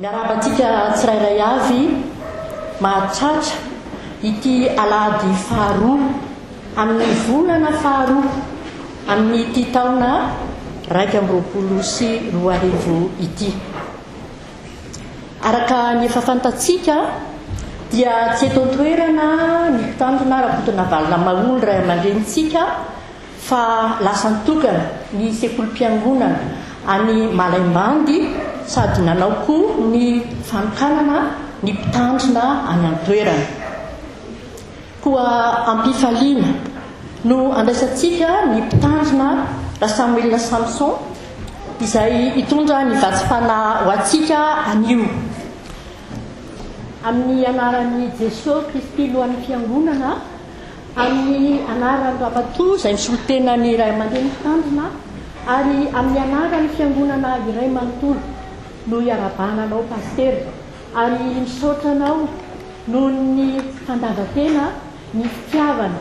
Miarahaba antsika tsirairay avy mahatratra ity alahady faharoa amin'ny volana faharoa amin'ity taona 2021 ity. Araka ny efa fantatsika dia tsy eto an-toerana ny mpitandrina Rakotonavalona Maholy ray aman-drenintsika fa lasa nitokana ny sekolim-piangonana any Malaimbandy sady nanao koa ny fanokanana ny mpitandrina any an-toerana. Koa am-pifaliana no andraisantsika ny Mpitandrina Rasamoelina Samson izay hitondra ny vatsim-panahy ho antsika anio. Amin'ny anaran'i Jesoa Kristy Lohan'ny Fiangonana, amin'ny anaran'ny Ramatoa izay misolo tena ny Ray aman-dreny Mpitandrina ary amin'ny anaran'ny Fiangonana iray manontolo no iarahabana anao Pasitera ary misaotra anao Noho ny fandavan-tena, ny fitiavana,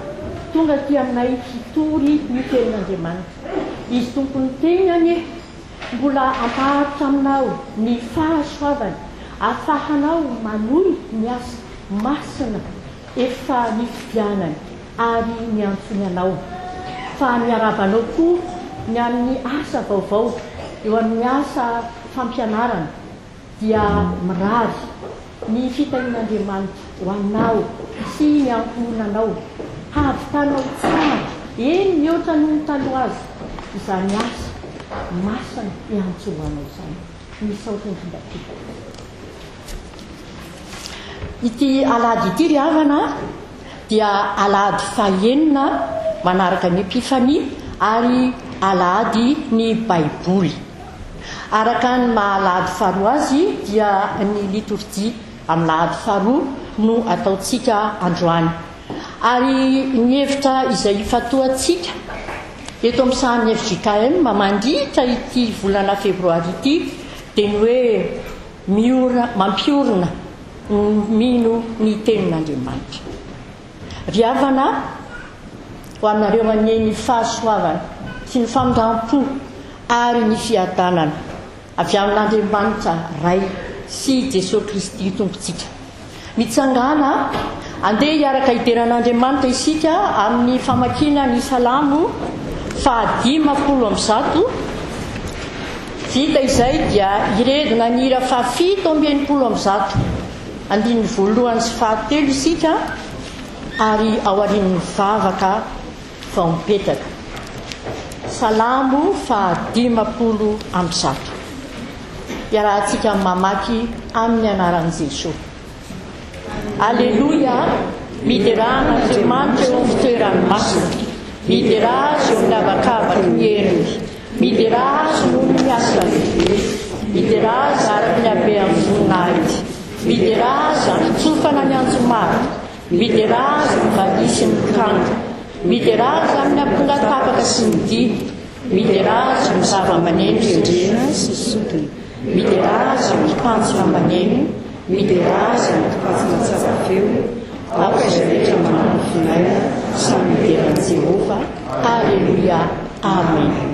tonga aty aminay hitory ny tenin'Andriamanitra. Izy Tompon'ny Teny anie mbola hampaharitra aminao ny fahasoavany afahanao manohy ny asa masina efa nifidianany ary niantsony anao. Fa miarahaba anao koa ny amin'ny asa vaovao eo amin'ny asa fampianarana. dia mirary ny fitahian'Andriamanitra ho anao sy ny ankohonanao hahavitanao tsara, eny mihoatra noho ny taloha aza, izany asa masina iantsorohanao izany. Misaotra indrindra tompoko. Ity alahady ity ry havana dia alahady fahenina manaraka ny Epifania ary alahady ny Baiboly. Araka ny maha alahady faharoa azy dia ny litorjia amin'ny lahady faharoa no ataontsika androany. Ary ny hevitra izay ifantohantsika eto amin'ny sahan'ny fjkm mandritra ity volana febroary ity dia ny hoe miorina, mampiorina ny mino ny tenin'Andriamanitra. Ry havana, ho anareo anie ny fahasoavana sy ny famindram-po ary ny fiadanana avy amin'Andriamanitra Ray sy Jesoa Kristy Tompontsika. Mitsangàna, andeha hiaraka hidera an'Andriamanitra isika amin'ny famakiana ny Salamo faha-150. Vita izay dia hiredona ny hira faha-167. Andininy voalohany sy fahatelo isika ary aorian'ny vavaka vao mipetraka. Salamo faha 150. Iarahantsika mamaky amin'ny anaran'i Jesoa. Aleloia! Miderà an'Andriamanitra eo amin'ny fitoerany masina. Miderà Azy eo amin'ny habakabaky ny heriny. Miderà Azy noho ny asa lehibe. Miderà Azy araka ny habean'ny voninahiny. Miderà Azy antsofana ny anjomara. Miderà Azy amin'ny valiha sy ny lokanga. Miderà Azy amin'ny amponga tapaka sy ny dihy. Miderà Azy amin'ny zava-maneno rendrena sy sodina. Miderà Azy amin'ny mpantsona maneno. Miderà Azy amin'ny mpantsona tsara feo. Aoka izay rehetra manana vonaina samy hidera an'i Jehovah. Aleloia! Amena.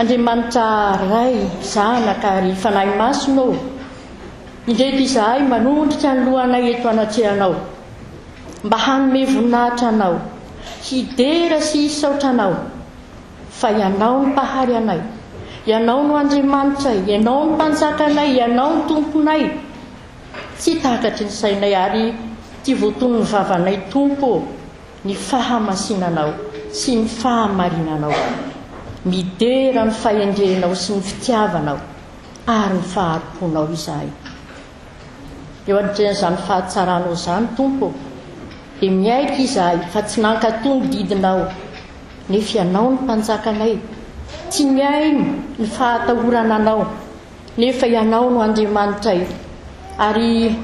Andriamanitra Ray, Zanaka ary Fanahy Masina ô, indreto izahay manondrika ny lohanay eto anatrehanao mba hanome voninahitra Anao, hidera sy hisaotra Anao fa Ianao no Mpahary anay, Ianao no Andriamanitray, Ianao no Mpanjakanay, Ianao no Tomponay. Tsy takatry ny sainay ary tsy voatonon'ny vavanay Tompo ô, ny fahamasinanao. sy ny fahamarinanao. Midera ny fahendrenao sy ny fitiavanao ary ny fahari-ponao izahay. Eo anatrehan'izany fahatsaranao izany, Tompo ô, dia miaiky izahay fa tsy nankatò ny didinao, nefa Ianao no Mpanjakanay. Tsy mihaino ny fahatahorana Anao, nefa Ianao no Andriamanitray, ary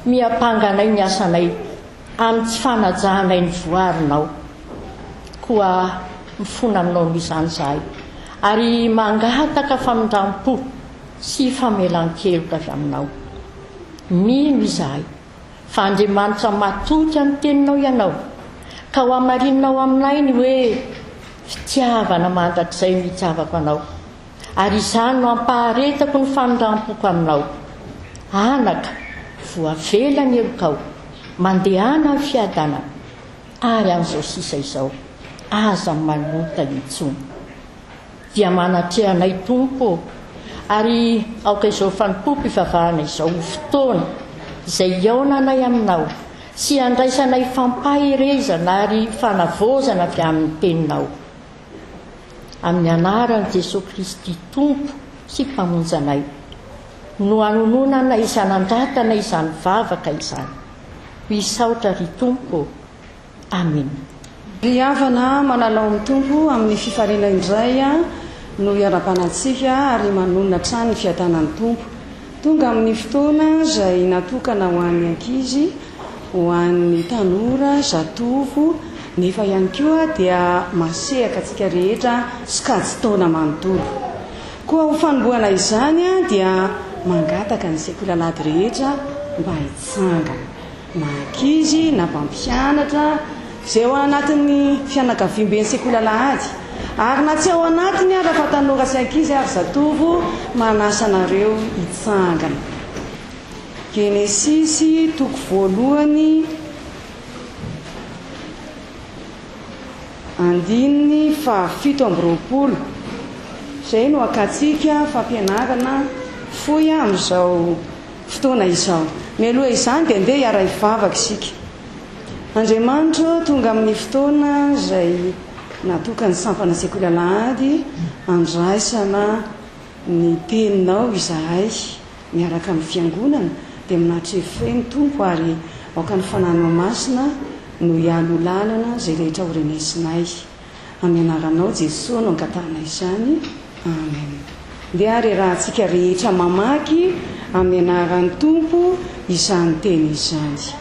miampanga anay ny asanay amin'ny tsy fanajanay ny voarinao. Koa mifona aminao noho izany izahay, ary mangataka famindram-po sy famelan-keloka avy aminao. Mino izahay fa Andriamanitra matoky amin'ny teninao Ianao, ka ho hamarininao aminay ny hoe fitiavana mandrakizay no itiavako anao, ary izany no hampaharetako ny famindram-poko aminao. Anaka, voavela ny helokao, mandehana amin'ny fiadanana, ary amin'izao sisa izao, aza manota intsony. Dia manatreha anay Tompo ô, ary aoka izao fanompoam-pivavahana izao ho fotoana izay hihaonanay Aminao sy handraisanay fampaherezana ary fanavaozana avy amin'ny Teninao. Amin'ny anaran'i Jesoa Kristy Tompo sy Mpamonjy anay no anononanay sy anandratanay izany vavaka izany. Misaotra ry Tompo ô. Amena. Ry havana malala ao amin'ny Tompo, amin'ny fifaliana indray no iarabana antsika ary manonona hatrany ny fiadanan'ny Tompo. Tonga amin'ny fotoana izay natokana ho an'ny ankizy, ho an'ny tanora, zatovo, nefa ihany koa dia mahasehaka antsika rehetra sokajin-taona manontolo. Koa ho fanombohana izany dia mangataka ny sekoly alahady rehetra mba hitsangana. na ankizy na mpampianatra, izay ao anatin'ny fianakaviamben'ny sekoly alahady, ary na tsy ao anatiny ara fa tanora sy ankizy ary zatovo, manasa anareo hitsangana. Genesisy toko voalohany andininy faha 27, izay no hakantsika fampianarana fohy amin'izao fotoana izao. Mialoha izany dia andeha hiara-hivavaka isika. Andriamanitra ô, tonga amin'ny fotoana izay natokan'ny sampana sekoly alahady handraisana ny teninao izahay miaraka amin'ny fiangonana, dia minatrehy feno Tompo ary aoka ny Fanahinao Masina no hialoha lalana izay rehetra ho renesinay. Amin'ny anaranao Jesoa no angatahana izany. Amen. Ndeha ary iarahantsika rehetra mamaky amin'ny anaran'ny Tompo izany teny izany.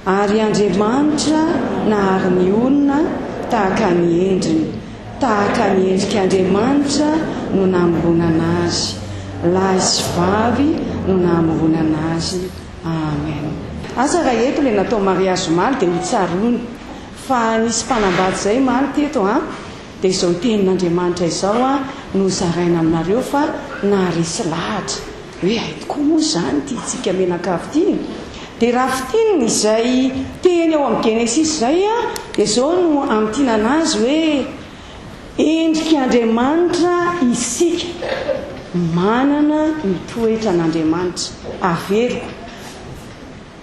Ary Andriamanitra nahary ny olona tahaka ny endriny, tahaka ny endrik'Andriamanitra no namoronana azy, lahy sy vavy no namoronana azy. Amen. Asa raha eto ilay natao mariage omaly dia ho tsaroana. Fa nisy mpanambady izay omaly teto an, dia izao tenin'Andriamanitra izao an no zaraina aminareo fa naharesy lahatra hoe hay tokoa moa izany ity tsika mianakavy ity e. Dia raha fintinina izay teny ao amin'ny Genesisy izay an, dia izao no amintinana azy hoe endrik'Andriamanitra isika, manana ny toetran'Andriamanitra. Averiko.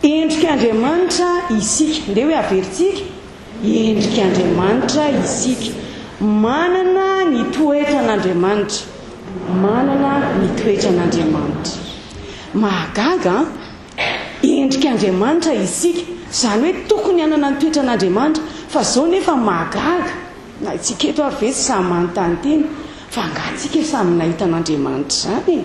Endrik'Andriamanitra isika. Ndeha hoe averintsika, endrik'Andriamanitra isika. Manana ny toetran'Andriamanitra. Manana ny toetran'Andriamanitra. Mahagaga an! Endrik'Andriamanitra isika. Izany hoe tokony hanana ny toetran'Andriamanitra. Fa izao nefa mahagaga, na isika eto ary ve tsy samy manontany tena, fa angaha tsika samy nahita an'Andriamanitra izany e?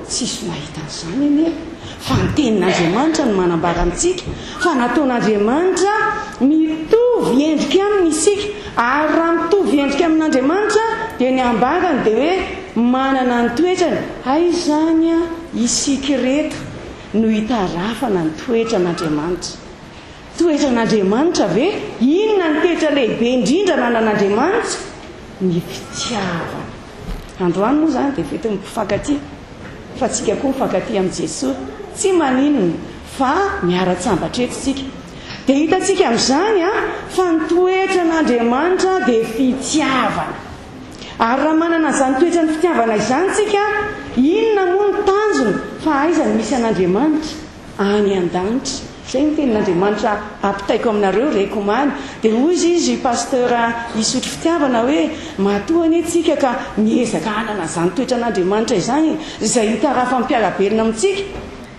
Tsisy nahita an'izany anie fa ny tenin'Andriamanitra no manambara amintsika fa nataon'Andriamanitra mitovy endrika aminy isika ary raha mitovy endrika amin'Andriamanitra dia ny ambarany dia hoe manana ny toetrany, hay izany isika ireto no hitarafana ny toetran'Andriamanitra. Toetran'Andriamanitra ve? Inona ny toetra lehibe indrindra ananan'Andriamanitra? Ny fitiavana. Androany moa izany dia fetin'ny mpifankatia, fa tsika koa mifankatia amin'i Jesoa. Tsy maninona fa miara-tsambatra eto tsika. Dia hitantsika amin'izany fa ny toetran'Andriamanitra dia fitiavana. Ary raha manana an'izany toetran'ny fitiavana izany tsika, inona moa ny tanjona fa aiza no misy an'Andriamanitra? Any an-danitra. Izay ny tenin'Andriamanitra ampitaiko aminareo reko omaly. Dia hoy izy Pasteur Isotry Fitiavana hoe, matoa anie tsika ka miezaka hanana izany toetran'Andriamanitra izany, izay hitarafan'ny mpiara-belona amintsika,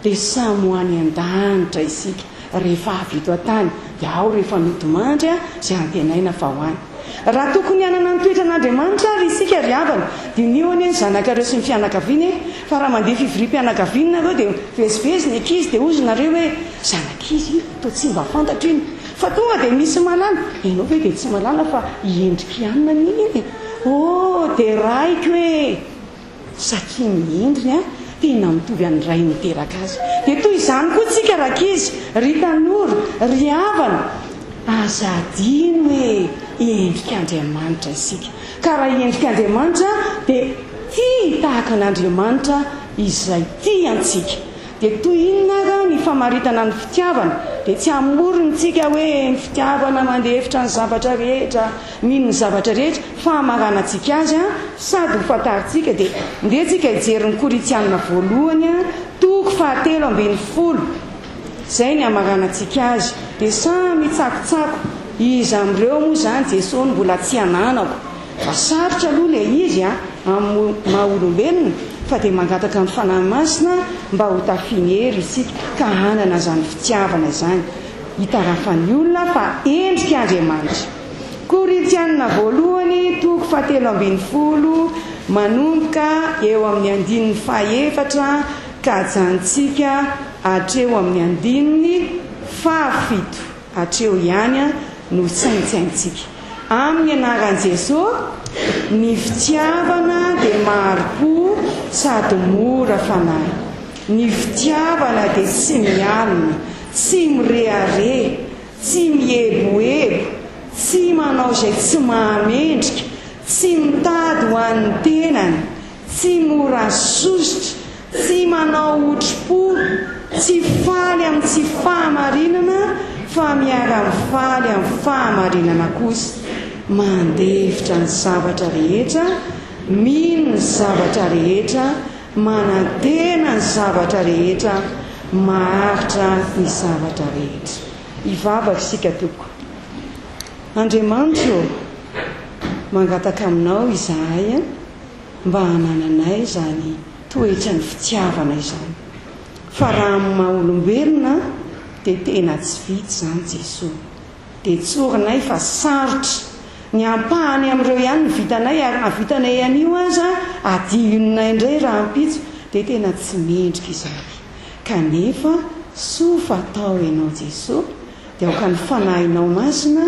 dia samy ho any an-danitra isika rehefa avy eto an-tany, dia ao rehefa nodimandry izay antenaina fa ho any. Raha tokony hanana ny toetran'Andriamanitra ary isika ry havana, diniho anie ny zanakareo sy ny fianakaviana e! Fa raha mandeha fivoriam-pianakaviana nareo dia mivezivezy ny ankizy dia hozy nareo hoe, zanak'iza iny? Toa tsy mba fantatro iny. Fa tonga dia misy mahalala, ianao ve dia tsy mahalala fa i Endriky ihany anie iny e! Oh, deraiko e! Satria ny endriny a, tena mitovy an'ny ray niteraka azy. Dia toy izany koa tsika rankizy, ry tanora, ry havana, aza adino hoe endrik'Andriamanitra isika. Ka raha endrik'Andriamanitra dia tia tahaka an'Andriamanitra izay tia antsika. Dia toy inona ary ny famaritana ny fitiavana? Dia tsy hamorontsika hoe ny fitiavana mandefitra ny zavatra rehetra, mino ny zavatra rehetra, fa hamaranantsika azy sady ho fantarintsika. Dia ndeha tsika hijery ny Korintiana voalohany toko fahatelo 12. Izay ny hamaranantsika azy. Dia samy hitsakotsako, iza amin'ireo moa izany Jesoa no mbola tsy ananako? Fa sarotra aloha ilay izy a, amin'ny maha olombelona, fa dia mangataka ny Fanahy Masina mba ho tafiany hery isika ka hanana izany fitiavana izany, hitarafan'ny olona fa endrik'Andriamanitra. Korintianina voalohany toko fahatelo 12 manomboka eo amin'ny andininy fahefatra ka ajanontsika hatreo amin'ny andininy fahafito. Hatreo ihany no saintsaintsika. Amin'ny anaran'i Jesoa, ny fitiavana dia mahari-po sady mora fanahy. Ny fitiavana dia tsy mialona, tsy mirehareha, tsy mieboebo, tsy manao izay tsy mahamendrika, tsy mitady ho an'ny tenany, tsy mora sosotra, Tsy manao otri-po, tsy faly amin'ny tsy fahamarinana fa miara-mifaly amin'ny fahamarinana kosa, mandefitra ny zavatra rehetra, mino ny zavatra rehetra, manantena ny zavatra rehetra, maharitra ny zavatra rehetra. Hivavaka isika tompoko. Andriamanitra ô, mangataka aminao izahay mba hanananay izany toetran'ny fitiavana izany. Fa raha amin'ny maha olombelona dia tena tsy vita izany Jesoa. Dia tsorinay fa sarotra. Ny ampahany amin'ireo ihany no vitanay ary na vitanay anio aza adinonay indray rahampitso dia tena tsy mendrika izany. Kanefa soa fa tao Ianao Jesoa Dia aoka ny Fanahinao Masina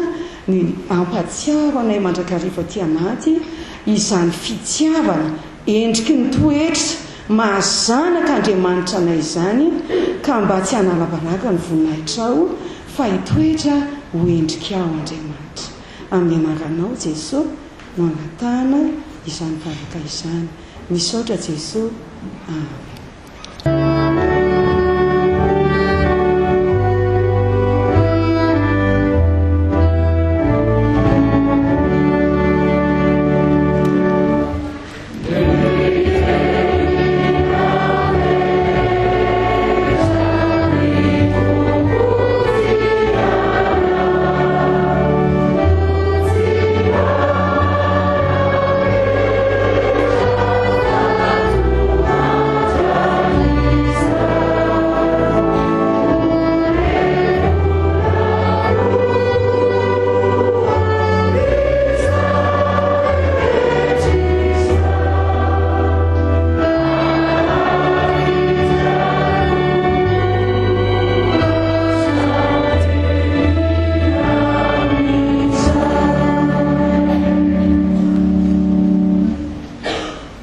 no hampatsiaro anay mandrakariva aty anaty izany fitiavana endriky ny toetra maha zanak' Andriamanitra anay izany ka mba tsy hanala-baraka ny voninahitrao fa hitoetra ho endrikao Andriamanitra. Amin'ny anaranao Jesoa no angatahana izany vavaka izany. Misaotra Jesoa. Amen.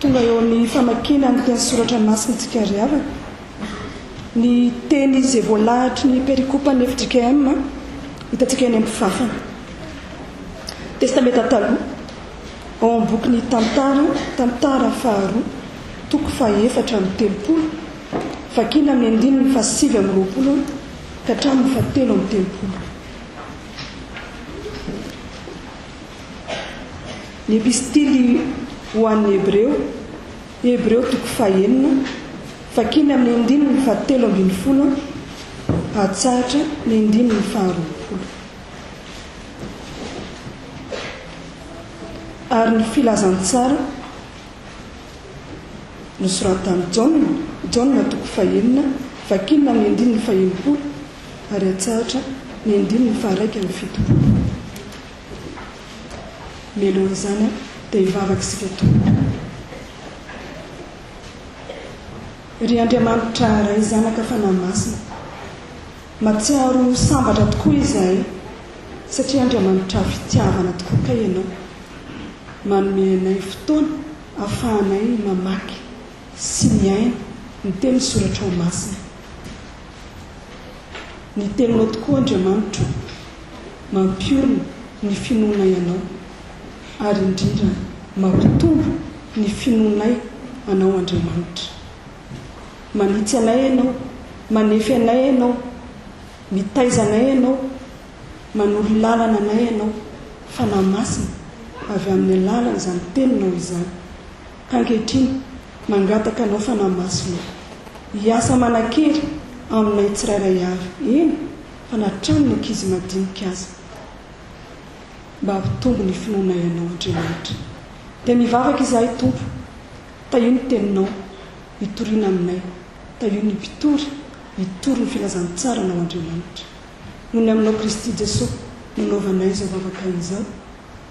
Tonga eo amin'ny famakiana ny teny soratra masina isika ry havana. Ny teny izay voalahatry ny perikopan'ny fjkm hitantsika eny amin'ny fafana. Testamenta Taloha, ao amin'ny bokin'ny Tantara, Tantara faharoa, toko faha-34, vakiana amin'ny andininy faha-29 ka hatramin'ny faha-33. Ny Epistily ho an'ny Hebreo, Hebreo toko fahenina, vakina amin'ny andininy fahatelo 12. Atsahatra ny andininy faharoapolo. Ary ny filazantsara nosoratan'i Jaona, Jaona toko fahenina, vakina amin'ny andininy fahenimpolo ary atsahatra ny andininy faha-71. Mialohan'izany dia hivavaka isika Tompoko. Ry Andriamanitra Ray Zanaka Fanahy Masina, matsiaro ho sambatra tokoa izahay satria Andriamanitra fitiavana tokoa kay Ianao. Manome anay fotoana afahanay mamaky sy miaina ny teny soratrao masina. Ny teninao tokoa Andriamanitro mampiorina ny finoanay Anao ary indrindra mampitombo ny finoanay Anao Andriamanitra. Manitsy anay Ianao, manefy anay Ianao, mitaiza anay Ianao, manoro lalana anay Ianao, Fanahy Masina, avy amin'ny alalan'izany Teninao izany. Ka ankehitriny, mangataka Anao Fanahy Masina ô, hiasa manan-kery aminay tsirairay avy, eny fa na hatramin'ny ankizy madinika aza. Mba hampitombo ny finoanay Anao Andriamanitra. Dia mivavaka izahay Tompo, tahio ny Teninao hitoriana aminay, tahio ny mpitory hitory ny filazantsaranao Andriamanitra. Noho ny Aminao Kristy Jesoa no anaovanay izao vavakay izao.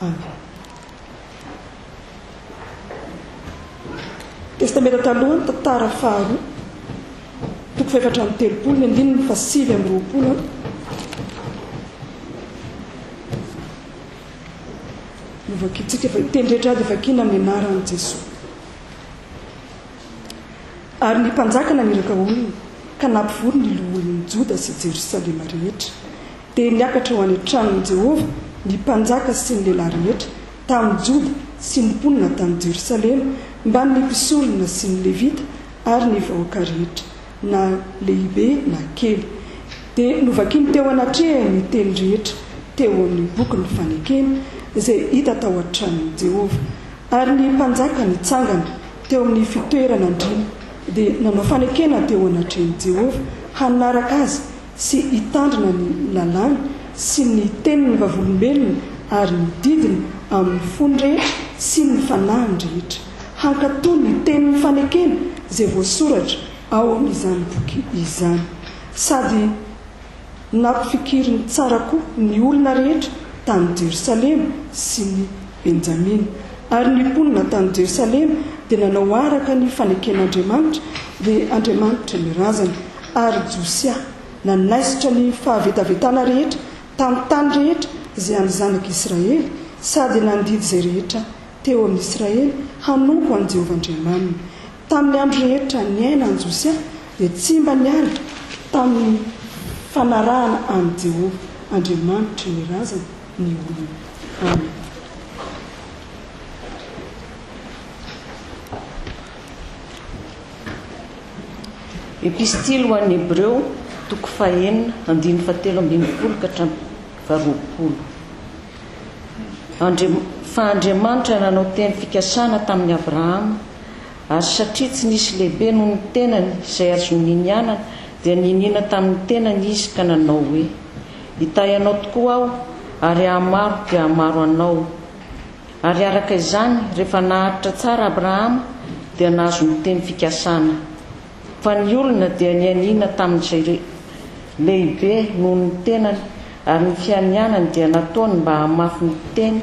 Amen. Testamenta Taloha, ny tantara faharoa, toko fahefatra amby telopolo, ny andininy fahasivy amby roapolo. Novakintsika fa teny rehetra dia vakiana amin'ny anaran'i Jesoa. Ary ny mpanjaka naniraka olona ka nampivory ny loholon'i Joda sy Jerosalema rehetra. Dia niakatra ho any an-tranon'i Jehovah ny mpanjaka sy ny lehilahy rehetra tamin'i Joda sy ny mponina tany Jerosalema mbamin'ny mpisorona sy ny Levita ary ny vahoaka rehetra, na lehibe na kely. Dia novakiny teo anatrehany ny teny rehetra teo amin'ny bokin'ny fanekena, izay hita tao an-tranon'i Jehovah. Ary ny mpanjaka nitsangana teo amin'ny fitoeran'andriana, dia nanao fanekena teo anatrehan'i Jehovah hanaraka azy sy hitandrina ny lalàny sy ny tenin'ny vavolombelony ary ny didiny amin'ny fony rehetra sy ny fanahiny rehetra, hankatò ny tenin'ny fanekena izay voasoratra ao amin'izany boky izany. Sady nampifikiriny tsara koa ny olona rehetra tany Jerosalema sy ny Benjamina. Ary ny mponina tany Jerosalema dia nanao araka ny faneken'Andriamanitra, dia Andriamanitry ny razany. Ary Josia nanaisotra ny fahavetavetana rehetra tamin'ny tany rehetra izay an'ny zanak'Israely, sady nandidy izay rehetra teo amin'i Israely hanompo an'i Jehovah Andriamaniny. Tamin'ny andro rehetra niainan'i Josia dia tsy mba niala tamin'ny fanarahana an'i Jehovah Andriamanitry ny razany ny olona. Amena. Epistily ho an'ny Hebreo, toko fahenina, andininy fahatelo ambin'ny folo ka hatramin'ny faharoapolo. Andri, fa Andriamanitra nanao teny fikasana tamin'i Abrahama, ary satria tsy nisy lehibe noho ny tenany izay azony ninianana, dia niniana tamin'ny tenany izy ka nanao hoe, Hitahy anao tokoa aho, ary hahamaro dia hahamaro anao. Ary araka izany, rehefa naharitra tsara Abrahama, dia nahazo ny teny fikasana. Fa ny olona dia nianiana tamin'izay lehibe noho ny tenany, ary ny fianianany dia nataony mba hahamafy ny teny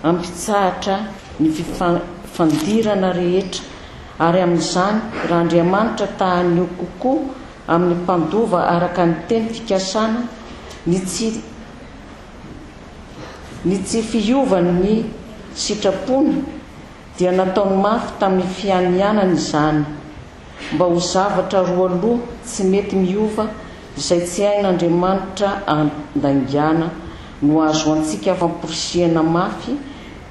hampitsahatra ny fifandirana rehetra, ary amin'izany, raha Andriamanitra ta-haneho kokoa amin'ny mpandova araka ny teny fikasana ny tsy ny tsy fiovan'ny sitrapony, dia nataony mafy tamin'ny fianianany izany, mba ho zavatra roa loha tsy mety miova izay tsy hain'Andriamanitra andaingana no ahazoantsika famporisihana mafy,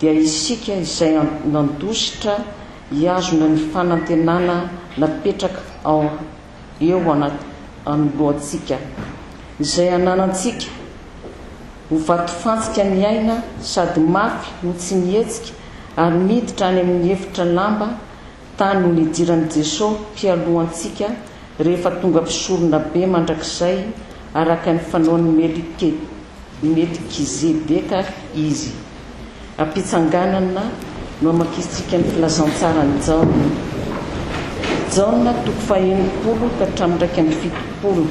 dia isika izay nandositra hihazona ny fanantenana napetraka ao eo anoloantsika, izay ananantsika ho vatofantsika ny aina sady mafy no tsy mihetsika ary miditra any amin'ny efitra lamba tany no nidiran'i Jesoa mpialoha antsika rehefa tonga mpisorona be mandrakizay. araka ny fanaon'i Melkizedeka izy. Am-pitsanganana no amakiantsika ny filazantsaran'i Jaona. Jaona toko faha-60 ka hatramin'ny 71.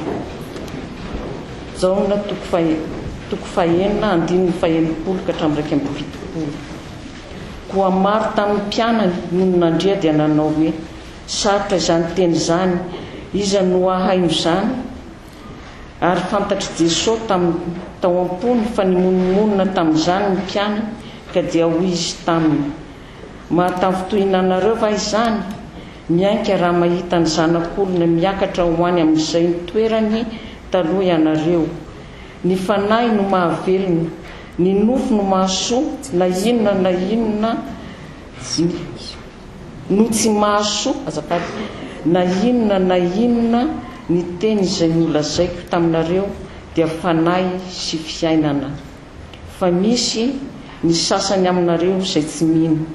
Jaona toko faha toko fahenina andininy faha-60 ka hatramin'ny 71. Koa maro tamin'ny mpianany nony nandre dia nanao hoe, Sarotra izany teny izany, iza no hahaino izany? Ary fantatr'i Jesoa tamin'ny tao am-pony fa nimonomonona tamin'izany ny mpianany, ka dia hoy Izy taminy, Mahatafintohina anareo va izany? Mihainka raha mahita ny Zanak'olona miakatra ho any amin'izay nitoerany taloha ianareo. Ny fanahy no mahavelona, ny nofo no mahasoa, na inona na inona ny. No tsy mahasoa, azafady, na inona na inona ny teny izay nolazaiko taminareo dia fanahy sy fiainana. Fa misy ny sasany aminareo izay tsy mino.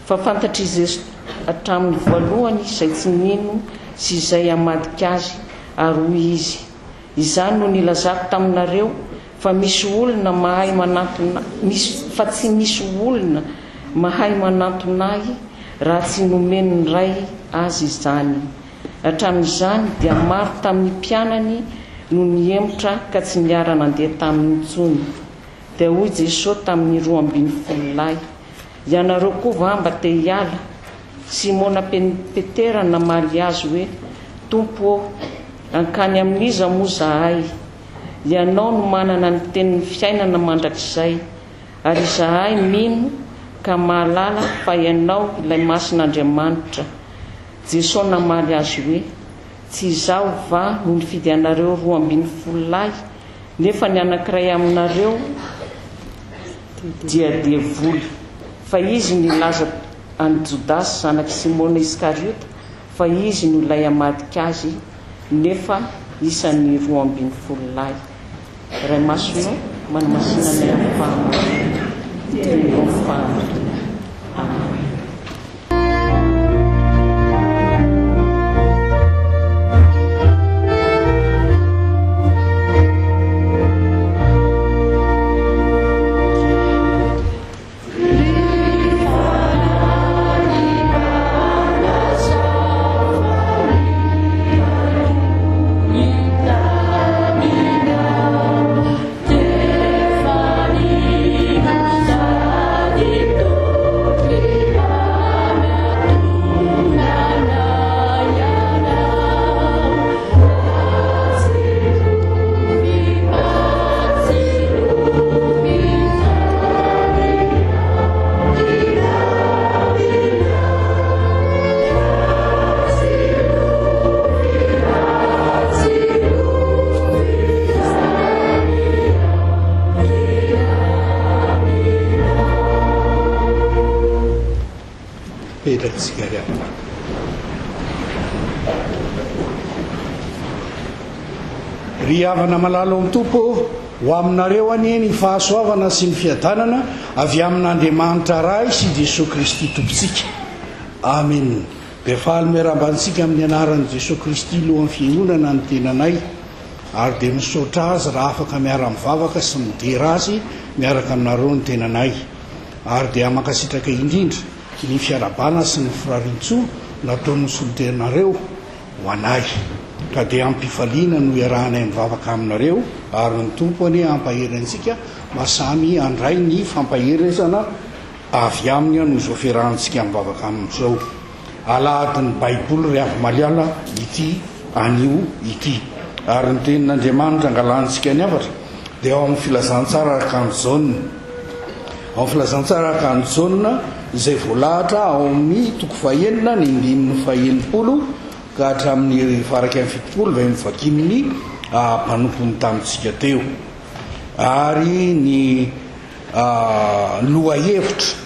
Fa fantatr'i Jesoa hatramin'ny voalohany izay tsy nino sy izay hamadika Azy, ary hoy Izy, Izany no nilazako taminareo fa misy olona mahay manantona misy fa tsy misy olona mahay manantona ahy raha tsy nomen'ny Ray azy izany. Hatramin'izany dia maro tamin'ny mpianany no nihemotra ka tsy niara-nandeha taminy intsony. Dia hoy Jesoa tamin'ny 12 lahy, Ianareo koa va mba te hiala? Simona Petera namaly Azy hoe, Tompo ô, hankany amin'iza moa izahay? Ianao no manana ny tenin'ny fiainana mandrakizay, ary izahay mino ka mahalala fa Ianao ilay Masin'Andriamanitra. Jesoa namaly azy hoe, Tsy Izaho va no nifidy anareo 12 lahy, nefa ny anankiray aminareo dia devoly? Fa Izy nilaza an'i Jodasy zanak'i Simona Iskariota fa izy no ilay hamadika Azy, nefa isan'ny 12 lahy. Ray Masina ô, manamasina anay amin'ny fahamarinana. Teninao ny fahamarinana. Amen. Petratsika ry havana. Ry havana malala ao amin'ny Tompo ô, ho aminareo anie ny fahasoavana sy ny fiadanana avy amin'Andriamanitra Ray sy Jesoa Kristy Tompontsika. Amen. Dia faly miarahaba antsika amin'ny anaran'i Jesoa Kristy Lohan'ny Fiangonana ny tenanay, ary dia misaotra Azy raha afaka miara-mivavaka sy midera Azy miaraka aminareo ny tenanay. Ary dia mankasitraka indrindra ny fiarahabana sy ny firarian-tsoa nataon'ny solontenanareo ho anay. Ka dia am-pifaliana no iarahanay mivavaka aminareo, ary ny Tompo anie hampahery antsika mba samy handray ny fampaherezana avy Aminy noho izao fiarahantsika mivavaka Aminy izao. Alahadin'ny Baiboly ry Avomaliala ity anio ity. Ary ny Tenin'Andriamanitra angalantsika ny hafatra dia ao amin'ny Filazantsara araka an'i Jaona. Ao amin'ny Filazantsara araka an'i Jaona izay voalahatra ao amin'ny toko fahenina ny andininy fahenipolo ka hatramin'ny faha-71 izay novakian'ny mpanompony tamintsika teo. Ary ny lohahevitra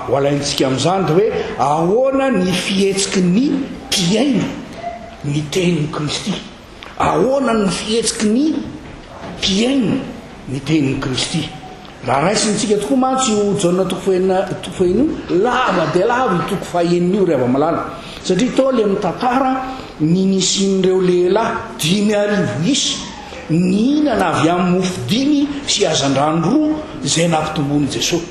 ho alaintsika amin'izany dia hoe ahoana ny fihetsiky ny mpihaino ny tenin'i Kristy. Ahoana no fihetsiky ny mpihaino ny tenin'i Kristy? Raha raisintsika tokoa mantsy io Jaona toko fahenina toko fahenina io, lava dia lava io toko fahenina io ry hava-malala, satria tao ilay mitantara ny nisian'ireo lehilahy 5000 isa. nihinana avy amin'ny mofo dimy sy hazandrano roa izay nampitomboin'i Jesoa.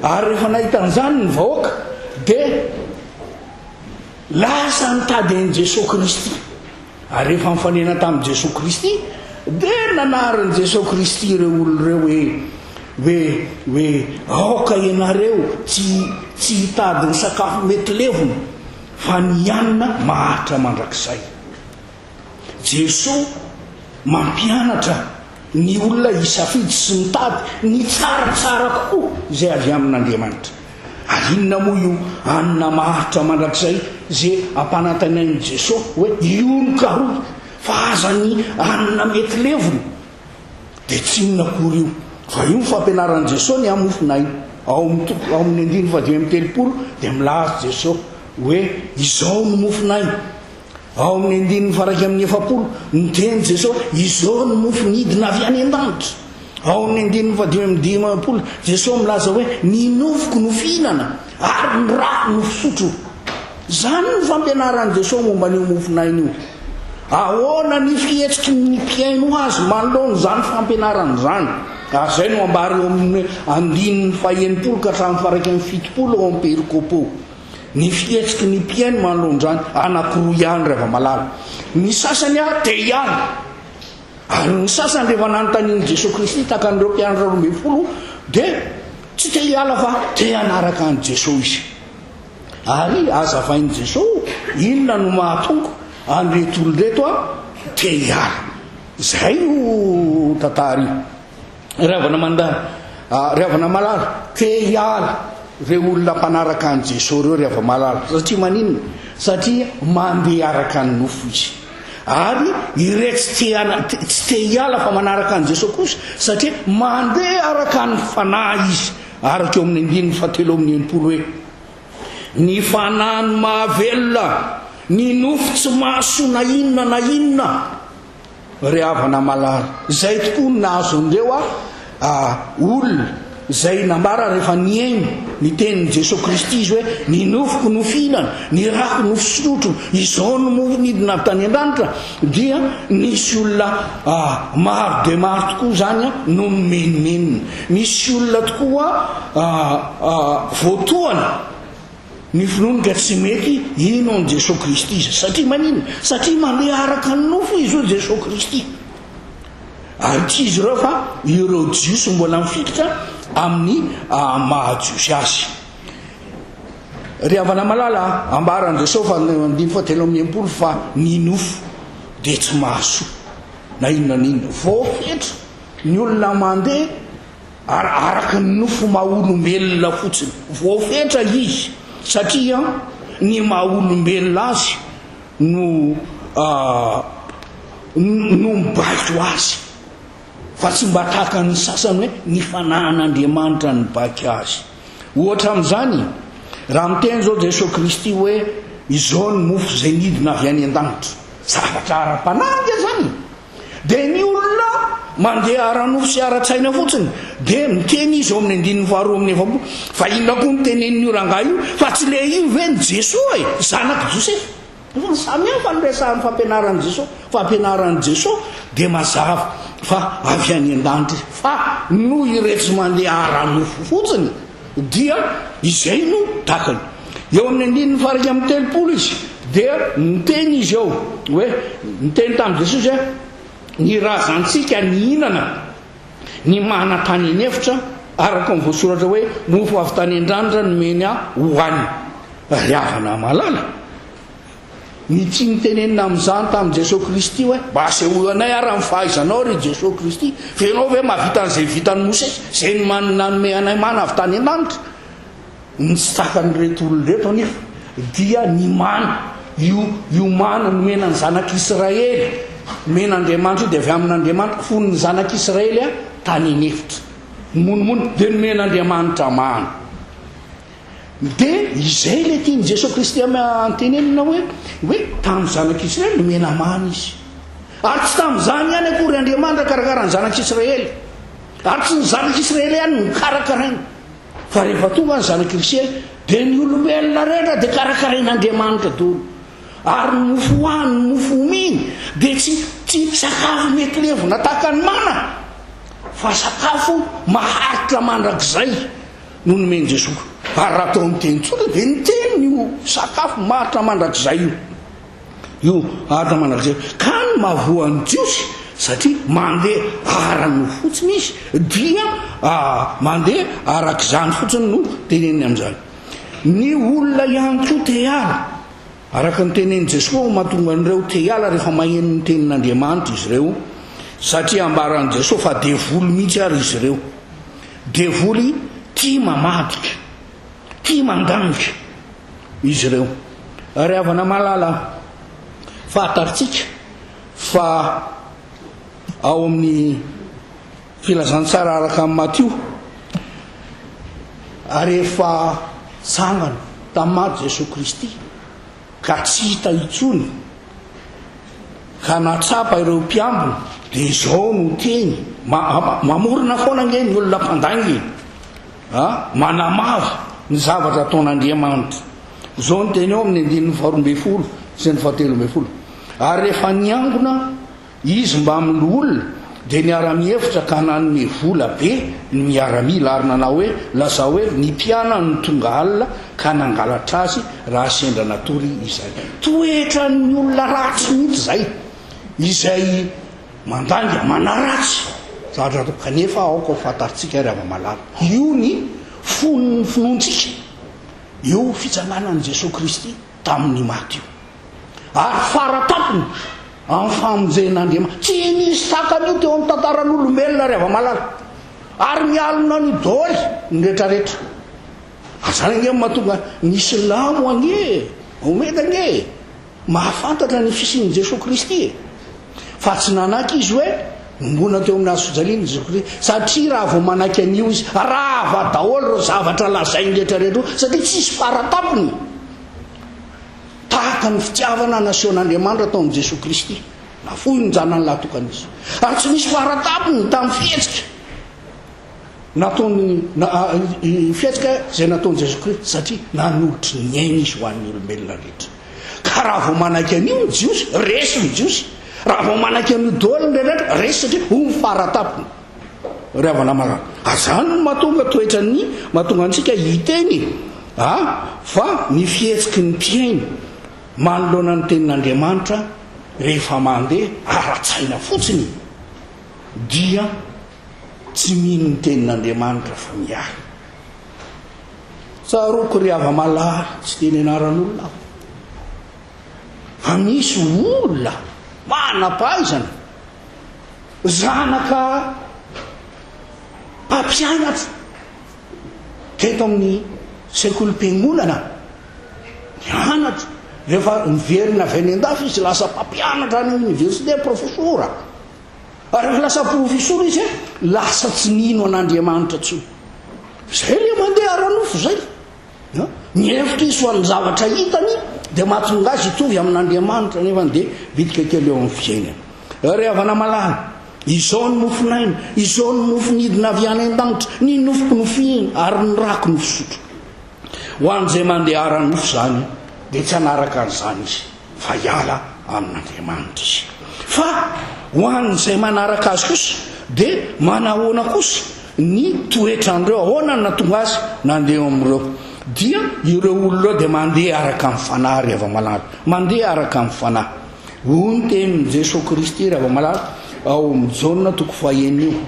Ary rehefa nahita an'izany ny vahoaka dia lasa nitady an'i Jesoa Kristy. Ary rehefa nifanena tamin'i Jesoa Kristy, dia nanarin'i Jesoa Kristy ireo olona ireo hoe, hoe, hoe, Aoka ianareo tsy, tsy hitady ny sakafo mety levona, fa ny hanina maharitra mandrakizay. Jesoa mampianatra ny olona hisafidy sy mitady ny tsaratsara kokoa izay avy amin'Andriamanitra. Ary inona moa io hanina maharitra mandrakizay ze ampanantenain'i Jesoa hoe io no karohy fa aza ny hanina mety levona? Dia tsy inona akory io fa io ny fampianaran'i Jesoa ny hamofon'aina. Ao amin'ny toko ao amin'ny andininy fahadimy amby telopolo dia milaza Jesoa hoe izao no mofon'aina. Ao amin'ny andininy faha-41, niteny Jesoa, Izao no mofo nidina avy any an-danitra. Ao amin'ny andininy faha-55, Jesoa milaza hoe, Ny nofoko no fihinana, ary ny rako no fisotro. Izany no fampianaran'i Jesoa momba an'io mofon'aina io. Ahoana ny fihetsiky ny mpihaino azy manoloana izany fampianarana izany? Ary izay no ambara eo amin'ny andininy faha-60 ka hatramin'ny faha-71 ao amin'ny perikopo. Ny fihetsiky ny mpihaino manoloana izany, anankiroa ihany ry hava-malala. Ny sasany ary te hiala. Ary ny sasany rehefa nanontanian'i Jesoa Kristy tahaka an'ireo mpianatra 12 dia tsy te hiala fa te hanaraka an'i Jesoa izy. Ary hazavain'i Jesoa inona no mahatonga an'ireto olona ireto te hiala. Izay io tantara io. Ry havana manda, ry havana malala, te hiala ireo olona mpanaraka an'i Jesoa ireo ry hava-malala. Satria maninona? Satria mandeha araka ny nofo izy. Ary iretsy te hana, tsy te hiala fa manaraka an'i Jesoa kosa, satria mandeha araka ny fanahy izy. Araka eo amin'ny andininy fahatelo amin'ny 60 hoe, Ny fanahy no mahavelona, ny nofo tsy mahasoa na inona na inona. Ry havana malala, izay tokoa no nahazo an'ireo olona izay nambara rehefa nihaino ny tenin'i Jesoa Kristy izy hoe, Ny nofoko no fihinana, ny rako no fisotro, izao no mofo nidina avy tany an-danitra, dia nisy olona maro dia maro tokoa izany no nimenomenona. Nisy olona tokoa voatohana. Ny finoany ka tsy mety hino an'i Jesoa Kristy izy. Satria maninona? Satria mandeha araka ny nofo izy hoy Jesoa Kristy. Ary tsy izy ireo fa ireo Jiosy mbola mifikitra amin'ny maha Jiosy azy. Ry havana malala a, ambaran'i Jesoa fa andininy fahatelo amby 60 fa ny nofo dia tsy mahasoa na inona na inona. Voafetra ny olona mandeha Ary araka ny nofo maha olombelona fotsiny. Voafetra izy satria ny maha olombelona azy no no mibaiko azy. Fa tsy mba tahaka ny sasany hoe ny fanahin'Andriamanitra nibaiko azy. Ohatra amin'izany, raha miteny izao Jesoa Kristy hoe izao ny mofo izay nidina avy any an-danitra. Zavatra ara-panahy ange izany e! Dia ny olona mandeha ara-nofo sy ara-tsaina fotsiny dia miteny izy eo amin'ny andininy faharoa amin'ny 40, fa inona koa no tenenin'io rangahy io, fa tsy le io ve ny Jesoa e, zanak'i Josefa. Nefa samy hafa ny resahan'ny fampianaran'i Jesoa. Fampianaran'i Jesoa dia mazava fa avy any an-danitra izy, fa noho iretsy mandeha ara-nofo fotsiny dia izay no takany. Eo amin'ny andininy faha-31 izy dia niteny izy eo hoe, niteny tamin'i Jesosy hoe, Ny razantsika nihinana ny mana tany an'efitra, araka ny voasoratra hoe, mofo avy tany an-danitra nomeny ahy hohanina. Ry havana malala, ny tiany tenenina amin'izany tamin'i Jesosy Kristy hoe, mba asehoy anay ary ny fahaizanao ry Jesosy Kristy, fa ianao ve mahavita an'izay vitan'i Mosesy, izay nanome anay mana avy tany an-danitra? Ny tsy takan'ireto olona ireto anefa dia ny mana, io io mana nomena ny zanak'Israely, nomen'Andriamanitra io dia avy amin'Andriamanitra, fony ny zanak'Israely tany an'efitra, nimonomonona, dia nomen'Andriamanitra mana. Dia izay ilay tian'i Jesoa Kristy antenenina hoe, hoe tamin'ny zanak'Israely nomena mana izy. Ary tsy tamin'izany ihany akory Andriamanitra karakara ny zanak'Israely. Ary tsy ny zanak'Israely ihany no karakarainy. Fa rehefa tonga ny zanak'i Isiraely, dia ny olombelona rehetra dia karakarain'Andriamanitra daholo. Ary ny mofo hohaniny, ny mofo omeny, dia tsy. Tsy sakafo mety levona tahaka ny mana, fa sakafo maharitra mandrakizay no nomen'i Jesoa. Ary raha atao amin'ny teny tsotra dia ny teniny io sakafo maharitra mandrakizay io. Io maharitra mandrakizay io. Ka ny mahavoa ny Jiosy, satria mandeha ara-nofo fotsiny izy, dia mandeha arak'izany fotsiny no teneniny amin'izany. Ny olona ihany koa te hiala. Araka ny tenenin'i Jesoa ho mahatonga an'ireo te hiala rehefa maheno ny tenin'Andriamanitra izy ireo, satria ambaran'i Jesoa fa devoly mihitsy ary izy ireo. Devoly tia mamadika, tia mandanika izy ireo. Ry havana malala, fantatsika fa ao amin'ny Filazantsara araka an'i Matio, Rehefa tsangana tamin'ny maty Jesoa Kristy ka tsy hita intsony ka nahatsapa ireo mpiambina dia izao no teny, mamorona foana ange ny olona mpandainga e! A, manamavo ny zavatra ataon'Andriamanitra. Izao no teny ao amin'ny andininy faharoa ambin'ny folo sy ny fahatelo ambin'ny folo, Ary rehefa niangona Izy mbamin'ny loholona dia niara-mihevitra ka nanome vola be ny miaramila ary nanao hoe, Lazao hoe, ny mpianany no tonga alina ka nangalatra azy raha sendra natory izahay. Toetran'ny olona ratsy mihitsy izay, izay mandainga, manaratsy zavatra atao. Kanefa aoka ho fantatsika ry hava-malala, io ny fon'ny finoantsika, io fitsanganan'i Jesoa Kristy tamin'ny maty io. Ary fara-tampony amin'ny famonjen'Andriamanitra. Tsy nisy tahaka an'io teo amin'ny tantaran'olombelona ry hava-malala. Ary mialona an'io daholo ny rehetrarehetra. Ary izany ange no mahatonga ny silamo ange e, Mohameda ange e, mahafantatra ny fisian'i Jesoa Kristy e. Fa tsy nanaiky izy hoe nombona teo amin'ny hazo fijaliana i Jesoa Kristy. Satria raha vao manaiky an'io izy, rava daholo ireo zavatra lazainy rehetrarehetra ireo, satria tsisy fara-tampony. Tahaka ny fitiavana nasehon'Andriamanitra tao amin'i Jesoa Kristy. Nafoiny ny Zanany lahy tokana Izy. Ary tsy nisy fara-tampony tamin'ny fihetsika nataony, fihetsika izay nataon'i Jesoa Kristy, satria nanolotry ny ainy Izy ho an'ny olombelona rehetra. Ka raha vao manaiky an'io ny Jiosy, resy ny Jiosy. Raha vao manaiky an'io daholo ny rehetra, resy satria ho ny fara-tampony. Ry havana malala, azany no mahatonga toetran'ny mahatonga antsika hiteny a fa ny fihetsiky ny mpihaino manoloana ny tenin'Andriamanitra rehefa mandeha ara-tsaina fotsiny dia tsy mino ny tenin'Andriamanitra fa miala. Tsaroako ry hava-malala, tsy teny anaran'olona aho, fa misy olona manam-pahaizana Zanaka mpampianatra teto amin'ny sekolim-piangonana nianatra, rehefa niverina avy any an-dafy izy lasa mpampianatra any amin'ny oniversite, profesora. Ary rehefa lasa profesora izy, lasa tsy nino an'Andriamanitra intsony. Izay ilay mandeha ara-nofo izay. Mihevitra izy fa ny zavatra hitany dia mahatonga azy hitovy amin'Andriamanitra, nefa dia bitika kely eo amin'ny fiainany. Ry havana malala, izao ny mofon'aina, izao ny mofo nidina avy any an-danitra, ny nofoko no fihina ary ny rako no fisotro. Ho an'izay mandeha ara-nofo izany dia tsy hanaraka an'izany izy. fa hiala amin'Andriamanitra izy. Fa ho an'izay manaraka azy kosa dia manahoana kosa ny toetran'ireo? Ahoana no nahatonga azy nandeha eo amin'ireo? Dia ireo olona ireo dia mandeha araka ny fanahy ry hava-malala. Mandeha araka ny fanahy. Hoy ny tenin'i Jesoa Kristy ry hava-malala ao amin'ny Jaona toko fahenina io,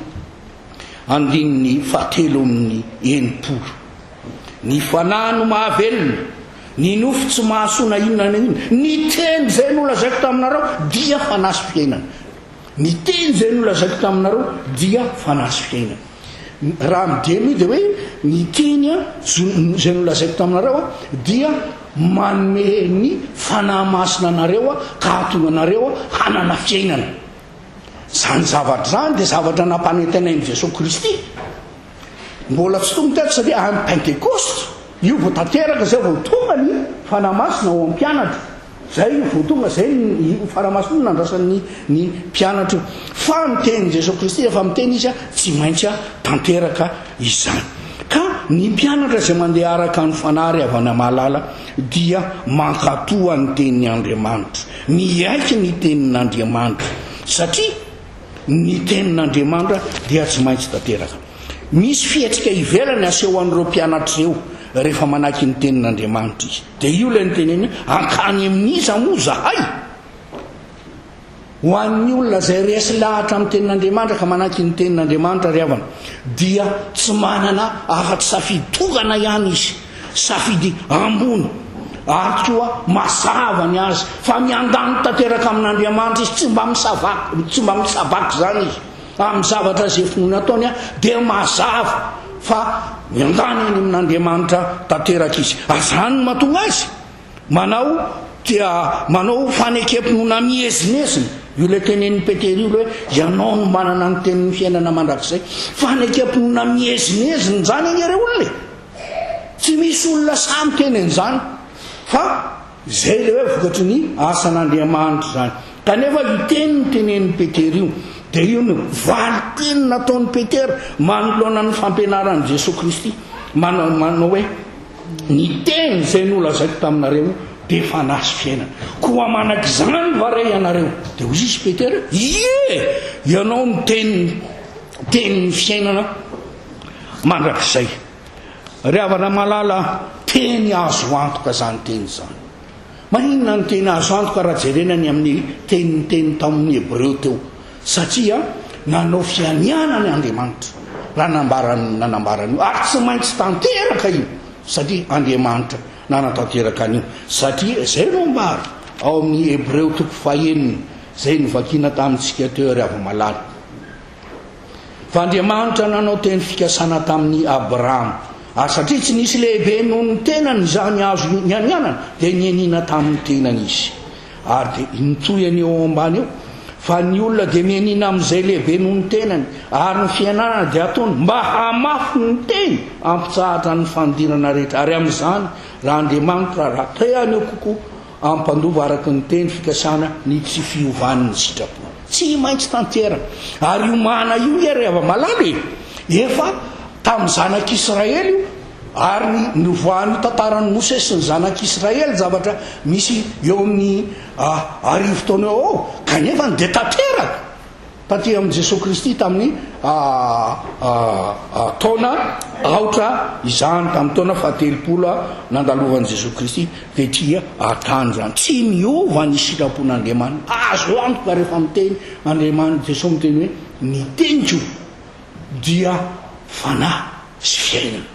andininy fahatelo amby enimpolo. Ny fanahy no mahavelona, ny nofo tsy mahasoa na inona na inona. Ny teny izay nolazaiko taminareo dia fanahy sy fiainana. Ny teny izay nolazaiko taminareo dia fanahy sy fiainana. Raha midemy io dia hoe ny teny izay nolazaiko taminareo dia manome ny fanahy masina anareo ka hahatonga anareo hanana fiainana. Izany zavatra izany dia zavatra nampanantenain'i Jesoa Kristy. Mbola tsy tonga teto satria any Pentekosta io vao tanteraka izay vao tonga ny Fanahy Masina ao amin'ny mpianatra. Izay io vao tonga, izay io Fanahy Masina io nandrasan'ny ny mpianatra io. Fa ny tenin'i Jesoa Kristy rehefa miteny Izy tsy maintsy tanteraka izany. Ka ny mpianatra izay mandeha araka ny Fanahy ry havana mahalala dia mankatoa ny tenin'Andriamanitra, miaiky ny tenin'Andriamanitra. Satria ny tenin'Andriamanitra dia tsy maintsy tanteraka. Misy fihetsika ivelany aseho an'ireo mpianatra ireo rehefa manaiky ny tenin'Andriamanitra izy. Dia io ilay noteneniny hoe, Hankany amin'iza moa izahay? Ho an'ny olona izay resy lahatra amin'ny tenin'Andriamanitra ka manaiky ny tenin'Andriamanitra ry havana, dia tsy manana afa-tsy safidy tokana ihany izy, safidy ambony ary koa mazava ny azy fa miandany tanteraka amin'Andriamanitra izy, tsy mba misavaky, tsy mba misabaka izany izy amin'ny zavatra izay finoana ataony dia mazava fa miandany any amin'Andriamanitra tanteraka izy. Ary izany no mahatonga azy Manao dia manao fanekem-pinoana miezinezina. Io ilay tenenin'i Petera io ilay hoe ianao no manana ny tenin'ny fiainana mandrakizay. Fanekem-pinoana miezinezina izany anie re olona e! Tsy misy olona sahy miteny an'izany fa izay ilay hoe vokatry ny asan'Andriamanitra izany. Kanefa io teny notenenin'i Petera io dia io no valin-teny nataon'i Petera manoloana ny fampianaran'i Jesoa Kristy manao manao hoe Ny teny izay nolazaiko taminareo dia fanahy sy fiainana. Koa manaiky izany va re ianareo? Dia hoy izy Petera, Ie! Ianao no teny, tenin'ny fiainana mandrakizay. Ry havana malala, teny azo antoka izany teny izany. Maninona no teny azo antoka raha jerena ny amin'ny teny niteny tamin'ny Hebreo teo? Satria nanao fianianana Andriamanitra raha nambarany nanambara an'io, ary tsy maintsy tanteraka io satria Andriamanitra nanatanteraka an'io. Satria izay no ambara ao amin'ny Hebreo toko fahenina izay novakiana tamintsika teo ry hava-malala. Fa Andriamanitra nanao teny fikasana tamin'i Abrahama, ary satria tsy nisy lehibe noho ny tenany izany azo nianianana, dia nianiana tamin'ny tenany izy. Ary dia mitohy an'io ao ambany io, fa ny olona dia mianiana amin'izay lehibe noho ny tenany, ary ny fianarana dia ataony mba hahamafy ny teny, hampitsahatra ny fandirana rehetra. Ary amin'izany, raha Andriamanitra, raha te haneho kokoa hampandova araka ny teny fikasana ny tsy fiovan'ny sitrapo. Tsy maintsy tanteraka. Ary io mana io nge ry hava-malala e! Efa tamin'ny zanak'Israely io, ary ny nivoahan'io tantaran'i Mosesy sy ny zanak'Israely zavatra misy eo amin'ny arivo taona eo eo, kanefa dia tanteraka. Taty amin'i Jesoa Kristy tamin'ny taona aotra izany, tamin'ny taona fahatelopolo nandalovan'i Jesoa Kristy tety an-tany izany. Tsy miova ny sitrapon'Andriamanitra. Azo antoka rehefa miteny Andriamanitra, Jesoa miteny hoe, ny teniko dia fanahy sy fiainana.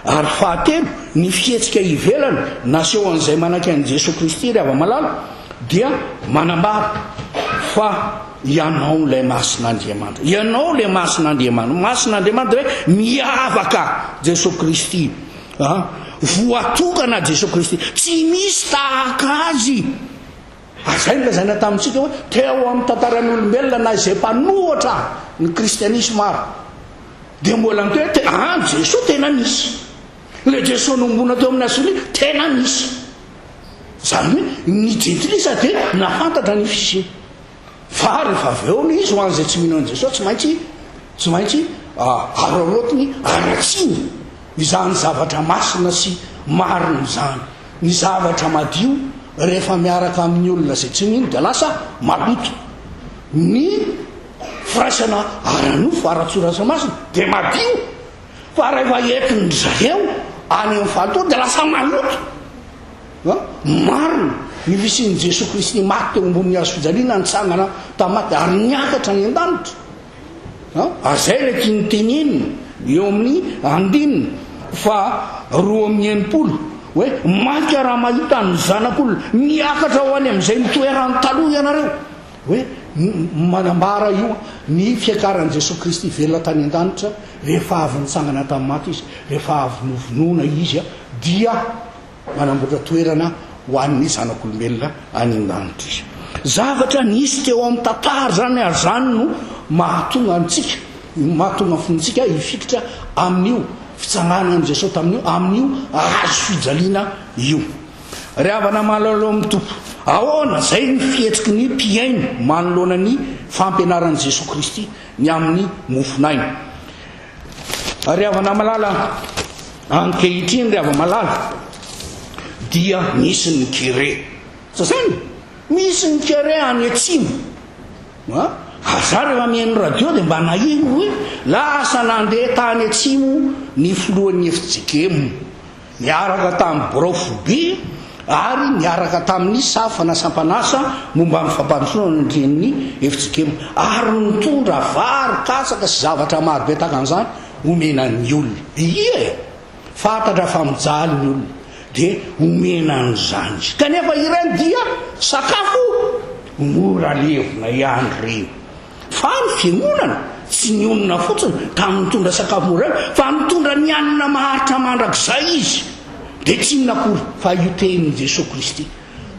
Ary fahatelo, ny fihetsika ivelany naseho an'izay manaiky an'i Jesoa Kristy ry hava-malala dia manambara fa ianao ilay Masin'Andriamanitra. Ianao ilay Masin'Andriamanitra. Masin'Andriamanitra dia hoe miavaka Jesoa Kristy. Ah, voatokana Jesoa Kristy. Tsy misy tahaka Azy. Ary izay no lazaina tamintsika hoe teo amin'ny tantaran'ny olombelona na izay mpanohatra ny kristianisma ary dia mbola niteny hoe tena ah Jesoa tena nisy. Ilay Jesoa nohombona teo amin'ny hazo tena nisy. Izany hoe ny jentilisa dia nahafantatra ny fisiany. Fa rehefa avy eo ilay izy ho an'izay tsy mino an'i Jesoa tsy maintsy tsy maintsy araraotiny haratsiany izany zavatra masina sy marina izany. Ny zavatra madio rehefa miaraka amin'ny olona izay tsy mino dia lasa maloto. Ny firaisana ara-nofo, ara-tsoratra masina dia madio fa rehefa entin-dry zareo any amin'ny fahalotoana dia lasa maloto. Marina ny fisian'i Jesoa Kristy maty teo ambonin'ny hazo fijaliana, nitsangana tamin'ny maty ary niakatra any an-danitra. Ary izay ilay tiany tenenina eo amin'ny andininy faha 62 hoe mainka raha mahita ny Zanak'olona miakatra ho any amin'izay nitoerany taloha ianareo. Hoe manambara io ny fiakaran'i Jesoa Kristy velona tany an-danitra rehefa avy nitsangana tamin'ny maty Izy, rehefa avy novonoina Izy dia Manamboatra toerana ho an'ny zanak'olombelona any an-danitra izy. Zavatra nisy teo amin'ny tantara izany ary izany no mahatonga antsika, mahatonga ny fontsika hifikitra amin'io fitsanganan'i Jesosy tamin'io, amin'io hazo fijaliana io. Ry havana malala ao amin'ny Tompo, ahoana izay ny fihetsiky ny mpihaino manoloana ny fampianaran'i Jesosy Kristy ny amin'ny mofon'aina? Ry havana malala, ankehitriny ry hava-malala dia misy ny kere. Tsy zany? Misy ny kere any atsimo. A! Ary za rehefa mihaino radio dia mba naheno hoe lasa nandeha tany atsimo ny filohan'ny fjkm niaraka tamin'ny birao foibe ary niaraka tamin'ny safana sampan'asa momba ny fampandrosoana nandrian'ny fjkm ary nitondra vary, katsaka sy zavatra maro be tahaka an'izany omena ny olona. Ie e! Fantatra fa mijaly ny olona dia omena an'izany izy. Kanefa ireny dia sakafo mora levona ihany ireny. Fa ny fiangonana tsy nionona fotsiny tamin'ny nitondra sakafo mora levona fa nitondra ny hanina maharitra mandrakizay izy. Dia tsy inona akory fa io tenin'i Jesoa Kristy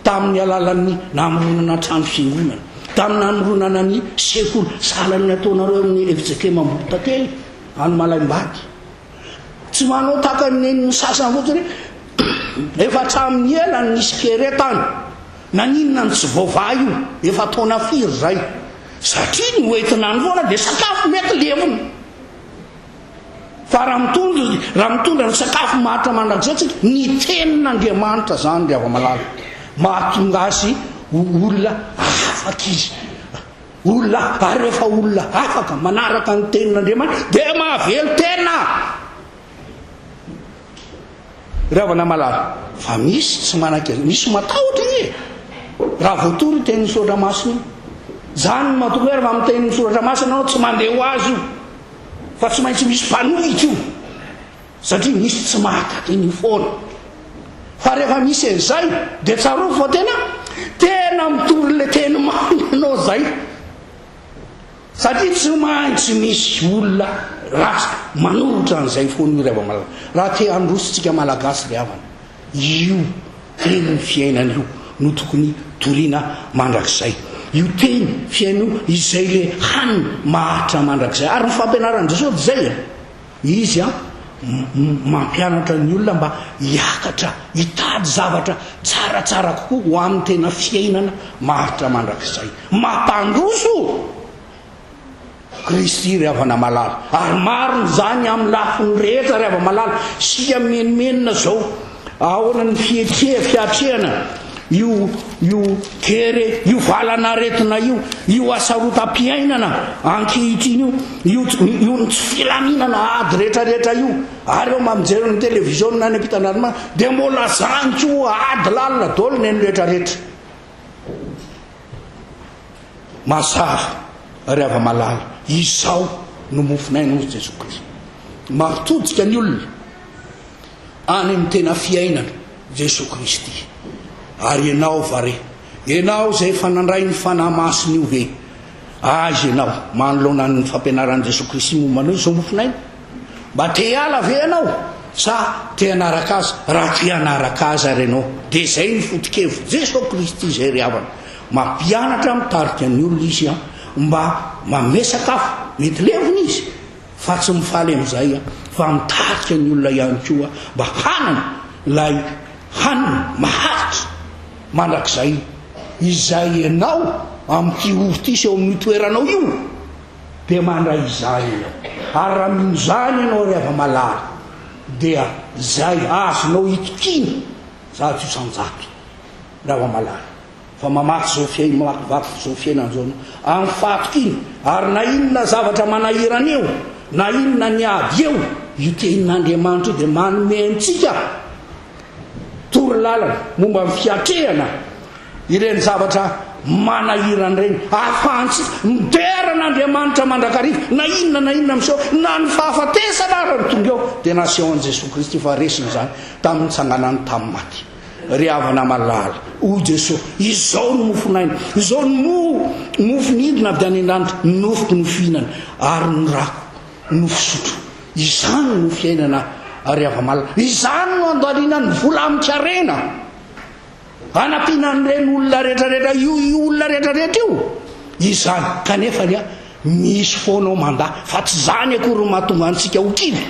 tamin'ny alalan'ny namoronana trano fiangonana, tamin'ny namoronana ny sekoly sahala ny ataonareo amin'ny fjkm Ambohitantely any Malaimbady. Tsy manao tahaka ny nen'ny sasany fotsiny hoe efa hatramin'ny ela no nisy kere tany. Naninona no tsy voavaha io? Efa taona firy izay? Satria ny hoentina any foana dia sakafo mety levona. Fa raha mitondra, raha mitondra ny sakafo maharitra mandrakizay tsika, ny tenin'Andriamanitra izany ry hava-malala, mahatonga azy ho olona afaka izy. Olona ary rehefa olona afaka manaraka ny tenin'Andriamanitra dia mahavelon-tena. Ry havana malala, fa misy tsy manaiky azy, misy matahotra anie e. Raha voatory io tenin'ny soratra masina io. Izany no mahatonga hoe rehefa miteny ny soratra masina ianao tsy mandeha ho azy io. Fa tsy maintsy misy mpanohitra io. Satria misy tsy mahataty an'io foana. Fa rehefa misy an'izay dia tsarovy fa tena tena mitory ilay teny marina ianao izay. Satria tsy maintsy misy olona ratsy manolotra an'izay foana io ry hava-malala. Raha te handroso tsika Malagasy ry havana, io tenin'ny fiainana io no tokony toriana mandrakizay. Io teny fiainana io izay le hanina maharitra mandrakizay. Ary ny fampianaran'i Jesosy dia izay e. Izy an, mampianatra ny olona mba hiakatra, hitady zavatra tsaratsara kokoa ho amin'ny tena fiainana maharitra mandrakizay. Mampandroso Kristy ry havana malala. Ary marina izany amin'ny lafiny rehetra ry hava-malala. Isika mimenomenona izao. Ahoana ny fihetseha, fiatrehana io io kere, io valan'aretina io, io hasarotam-piainana ankehitriny io, io io ny tsy filaminana ady rehetra rehetra io. Ary eo mba mijery ny televiziona any ampitan-dranomasina dia mbola zany koa ady lalina daholo ny eny rehetra rehetra. Mazava ry hava-malala, izao no mofon'aina hoy Jesoa Kristy. Mampitodika ny olona. Any amin'ny tena fiainana, Jesoa Kristy. Ary ianao va re? Ianao izay efa nandray ny Fanahy Masina io ve? Aiza ianao manoloana ny fampianaran'i Jesoa Kristy momba ny hoe izao mofon'aina? Mba te hiala ve ianao sa te hanaraka Azy? Raha te hanaraka Azy ary ianao, dia izay ny foto-kevitr'i Jesoa Kristy izay ry havana. Mampianatra, mitarika ny olona Izy mba manome sakafo, mety levona Izy, Fa tsy mifaly amin'izay aho, fa mitarika ny olona ihany koa mba hanana ilay hanina maharitra mandrakizay izay ianao amin'ity oro ity sy eo amin'io toeranao io dia mandray izany ianao. Ary raha mino izany ianao ry hava-malala dia izay azonao itokiana 100% ry hava-malala. Fa mamaky izao fiainana, mamakivaky izao fiainana izao anao amin'ny fahatokiana, ary na inona zavatra manahirana eo, na inona ny ady eo, io tenin'Andriamanitra io dia manome antsika torolalana momba ny fiatrehana ireny zavatra manahirana ireny, ahafahantsika midera an'Andriamanitra mandrakariva, na inona na inona miseho, na ny fahafatesana ara no tonga eo, dia nasehon'i Jesoa Kristy fa resiny izany tamin'ny nitsanganany tamin'ny maty. Ry havana malala, hoy Jesoa, izao no mofon'aina, izao no mo, mofo nidina avy any an-danitra, ny nofoko no fihinana, ary ny rako no fisotro. Izany no fiainana, ry hava-malala. Izany no andaniana ny vola amin-karena, hanampiana an'ireny olona rehetrarehetra io, io olona rehetrarehetra io. Izany, kanefa anie, misy foana ao mandà, fa tsy izany akory no mahatonga antsika ho kivy.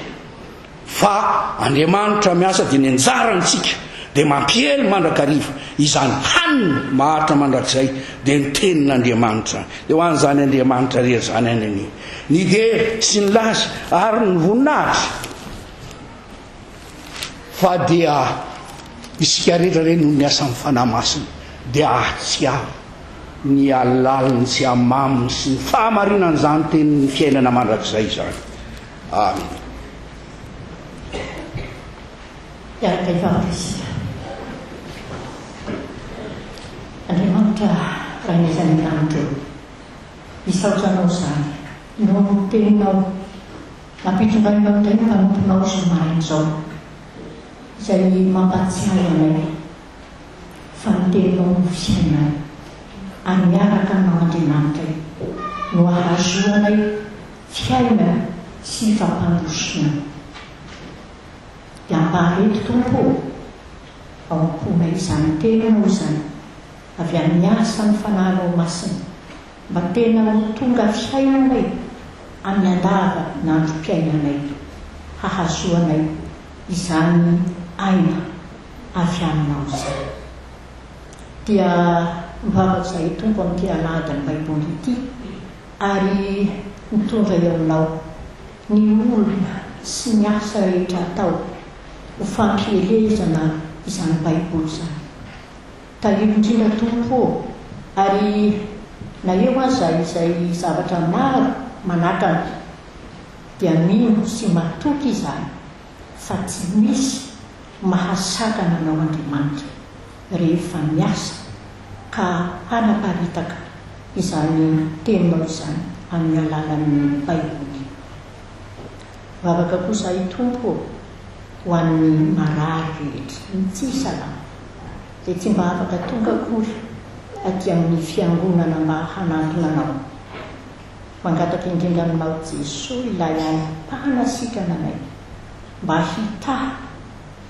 Fa Andriamanitra miasa dia ny anjarantsika dia mampiely mandrakariva izany hanina maharitra mandrakizay dia ny tenin'Andriamanitra. Dia ho an'izany Andriamanitra rery izany any anie ny dera sy ny laza ary ny voninahitra. Fa dia isika rehetra re noho ny asan'ny Fanahy Masina dia hahatsiaro. ny halaliny sy hamaminy sy ny fahamarinan'izany tenin'ny fiainana mandrakizay izany. Amen. Hiaraka hivavaka isika. Andriamanitra Rainay izay any an-danitra ô, misaotra Anao izany noho ny Teninao nampitondrainao indray ny mpanomponao izao maraina izao, izay mampahatsiahy anay fa ny Teninao no fiainanay, ary miaraka Aminao Andriamanitray no ahazoanay fiainana sy fampandrosoana. Dia ampahareto Tompo ô, ao am-ponay izany Teninao izany, avy amin'ny asan'ny Fanahinao Masina, mba tena ho tonga fiainanay amin'ny andavanandrom-piainanay, hahazoanay izany aina avy Aminao izany. Dia mivavaka izahay Tompo amin'ity alahady amin'ny Baiboly ity, ary mitondra eo Aminao ny olona sy ny asa rehetra atao ho fampielezana izany Baiboly izany. Tahio indrindra Tompo ô, ary na eo aza izay zavatra maro manakana dia mino sy matoky izahay fa tsy misy mahasakana anao Andriamanitra rehefa miasa ka hanaparitaka izany teninao izany amin'ny alalan'ny Baiboly. Vavaka koa izahay Tompo ô ho an'ny marary rehetra, ny tsy salama, izay tsy mba afaka tonga akory aty amin'ny fiangonana mba hanantona Anao. Mangataka indrindra aminao Jesoa ilay aim-panasitrana anay mba hitaha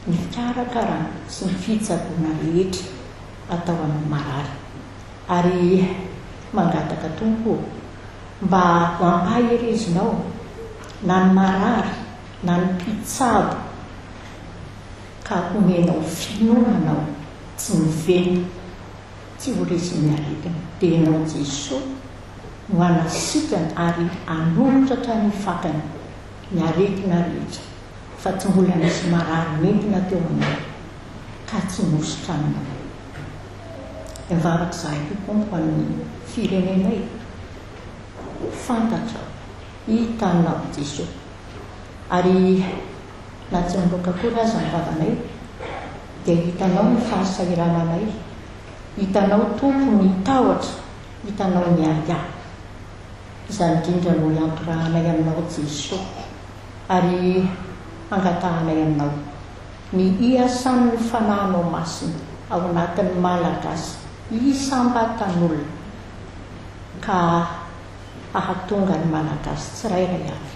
ny fikarakarana sy ny fitsaboana rehetra atao amin'ny marary. Ary mangataka Tompo ô, mba ho ampaherezinao na ny marary na ny mpitsabo ka homenao finoana anao tsy miventy tsy ho resin'ny aretina. Dia Ianao Jesoa no hanasitrana ary hanolotra hatrany fakany ny aretina rehetra fa tsy mbola nisy marary nentina teo aminao ka tsy nositraninao. Mivavaka izahay koa Tompo ho an'ny firenenay. Fantatrao, hitanao Jesoa. Ary na tsy miloaka akory aza ny vavanay dia hitanao ny fahasahirananay, hitanao Tompo ny tahotra, hitanao ny ahiahy. Izany indrindra no iantorahanay aminao Jesoa ary angatahanay aminao ny hiasan'ny Fanahinao Masina ao anatin'ny Malagasy isam-batan'olona ka hahatonga ny Malagasy tsirairay avy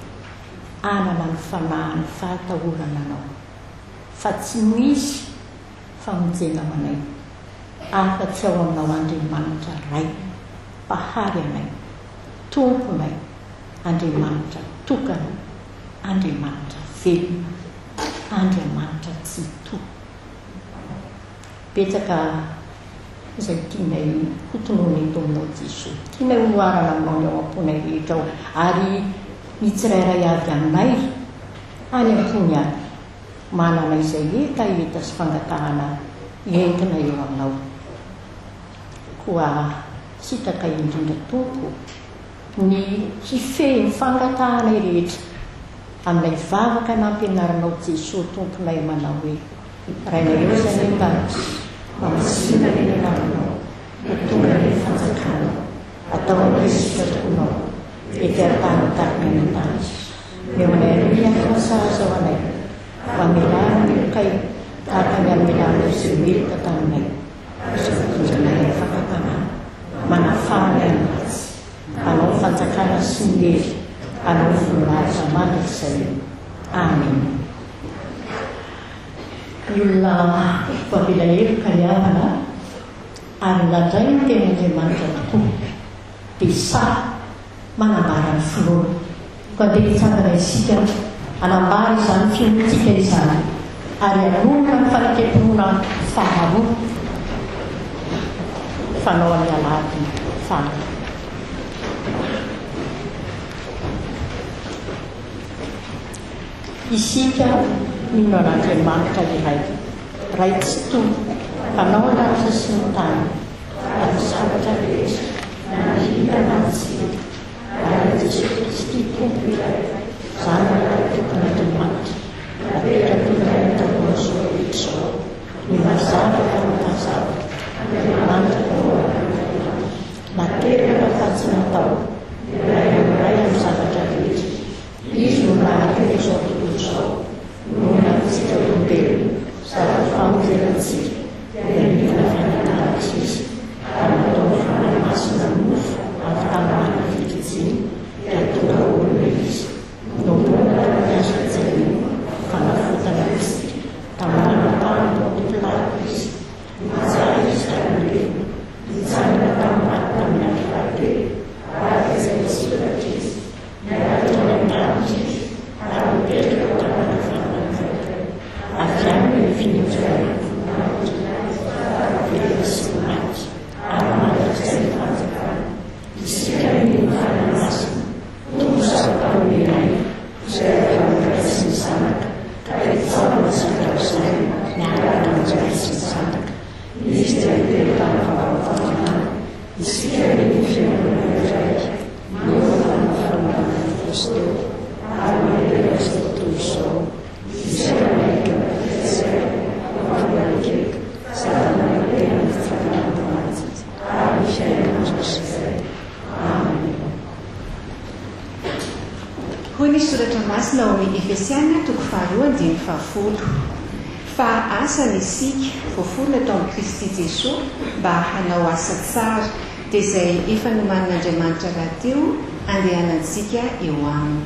hanana ny fanahin'ny fahatahorana Anao fa tsy misy famonjena ho anay afa-tsy ao Aminao Andriamanitra Ray Mpahary anay, Tomponay, Andriamanitra tokana, Andriamanitra velona, Andriamanitra Tsitoha. Betsaka izay tianay ho tononina eto Aminao Jesoa. Tianay honoharana Aminao ny ao am-ponay rehetra ao, ary ny tsirairay avy aminay any am-pony any, manana izay hetaheta sy fangatahana entina eo Aminao. Koa sitraka indrindra Tompo ny hifehy ny fangatahanay rehetra amin'ilay vavaka nampianarinao Jesoa Tomponay manao hoe, Rainay eo izay any an-danitra, Mamasina anie ny anaranao, ho tonga anie ny fanjakanao, atao anie ny sitraponao, ety an-tany tahaka ny any an-danitra. Omeo anay anio ny hanina sahaza ho anay, mamelà ny helokay tahaka ny hamelanao izay meloka taminay. Izay ny fakam-panahy, manafaha ny amin'ny ratsy, hanao ny fanjakana sy ny hery, hanao ny voninahitra mandrakizay. Amena. Ny olona mpamela heloka ry havana ary nandray ny tenin'Andriamanitra tokoa dia sahy manambara ny finoana. Koa andeha hitsangana isika hanambara izany finoantsika izany ary hanomana ny fanekem-pinoana faharoa fanao amin'ny alahady faharoa. Isika mino an'Andriamanitra iray, Ray Tsitoha, Mpanao ny lanitra sy ny tany. Ary ny zavatra rehetra, na ny hita na ny tsy hita, ary an'i Jesoa Kristy Tompo iray, Zanany Lahitokon'Andriamanitra, napetraka ho Ray talohan'izao rehetra izao, ny mazava tamin'ny mazava, Andriamanitra tao amin'Andriamanitra, nateraka fa tsy natao, iray amin'ny Ray amin'ny zavatra rehetra, Izy no nahariana izao tontolo izao, noho ny amintsika olombelona, sady famonjena antsika, dia nidina avy any an-danitra Izy, ary nataon'ny Fanahy Masina nofo avy tamin'i Maria Virjiny, dia tonga olona Izy, nohomboana tamin'ny hazo fijaliana ho fanavotana antsika, tamin'ny nanapahany Ponto Pilato Izy, nijaly Izy ary nilevina, nitsangana tamin'ny maty tamin'ny andro fahatelo, araka izay voasoratra Izy, Niakatra any an-danitra izy ary nipetraka teo an-kavanan'ny Ray. Avy any no fihinjan'ny voninahitra, fahavelona sy ny maty, ary mandrakizay ny fanjakany. Isika mino ny Fanahy Masina, Tompo sady Mpanome aina, izay avy amin'ny Ray sy ny Zanaka, ka itsaohana sy mandrakizay miaraka amin'ny Ray sy ny Zanaka. Izy dia niteny tamin'ny vavan'ny mpaminany. Isika mino ny Fiangonana iray. Miova ny fanaovana ny Apostoly ary manerana izao tontolo izao. Isika manaiky ny fihetsika, famelan-keloka, sady manantena ny fitsanganana maty ary ny fiainana mandrakizay. Amena. Hoy ny Soratra Masina ao amin'ny Efesiana toko faharoa andininy fahafolo, Fa asany isika, voaforona tao amin'i Kristy Jesoa mba hanao asa tsara, dia izay efa nomanin'Andriamanitra rahateo handehanantsika eo aminy.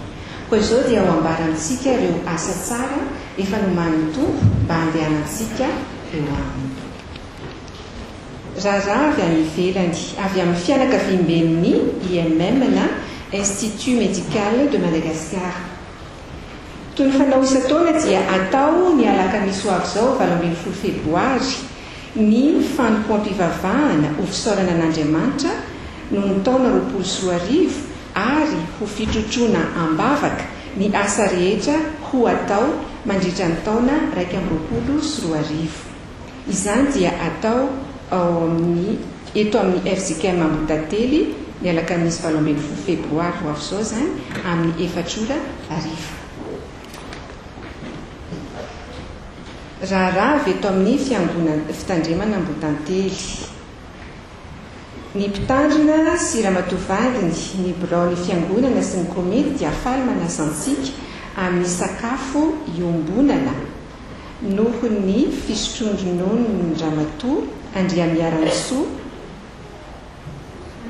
Koa izao dia ho ambara amintsika ireo asa tsara efa nomanin'ny Tompo mba handehanantsika eo aminy. Raharaha avy any ivelany, avy amin'ny fianakaviamben'ny IMM na Institut Médical de Madagascar. Toy ny fanao isan-taona dia atao ny alakamisy ho avy izao 18 febroary ny fanompoam-pivavahana ho fisaorana an'Andriamanitra noho ny taona 2020 ary ho fitrotroana am-bavaka ny asa rehetra ho atao mandritra ny taona 2021. Izany dia atao ao amin'ny eto amin'ny fjkm Ambohitantely ny alakamisy 18 febroary ho avy izao izany amin'ny efatra ora hariva. Raharaha avy eto amin'ny fiangonana Fitandremana Ambohitantely. Ny mpitandrina sy ramatoa vadiny, ny biraon'ny fiangonana sy ny komity dia faly manasa antsika amin'ny sakafo iombonana noho ny fisotroan-drononon'ny ramatoa Andriamiarantsoa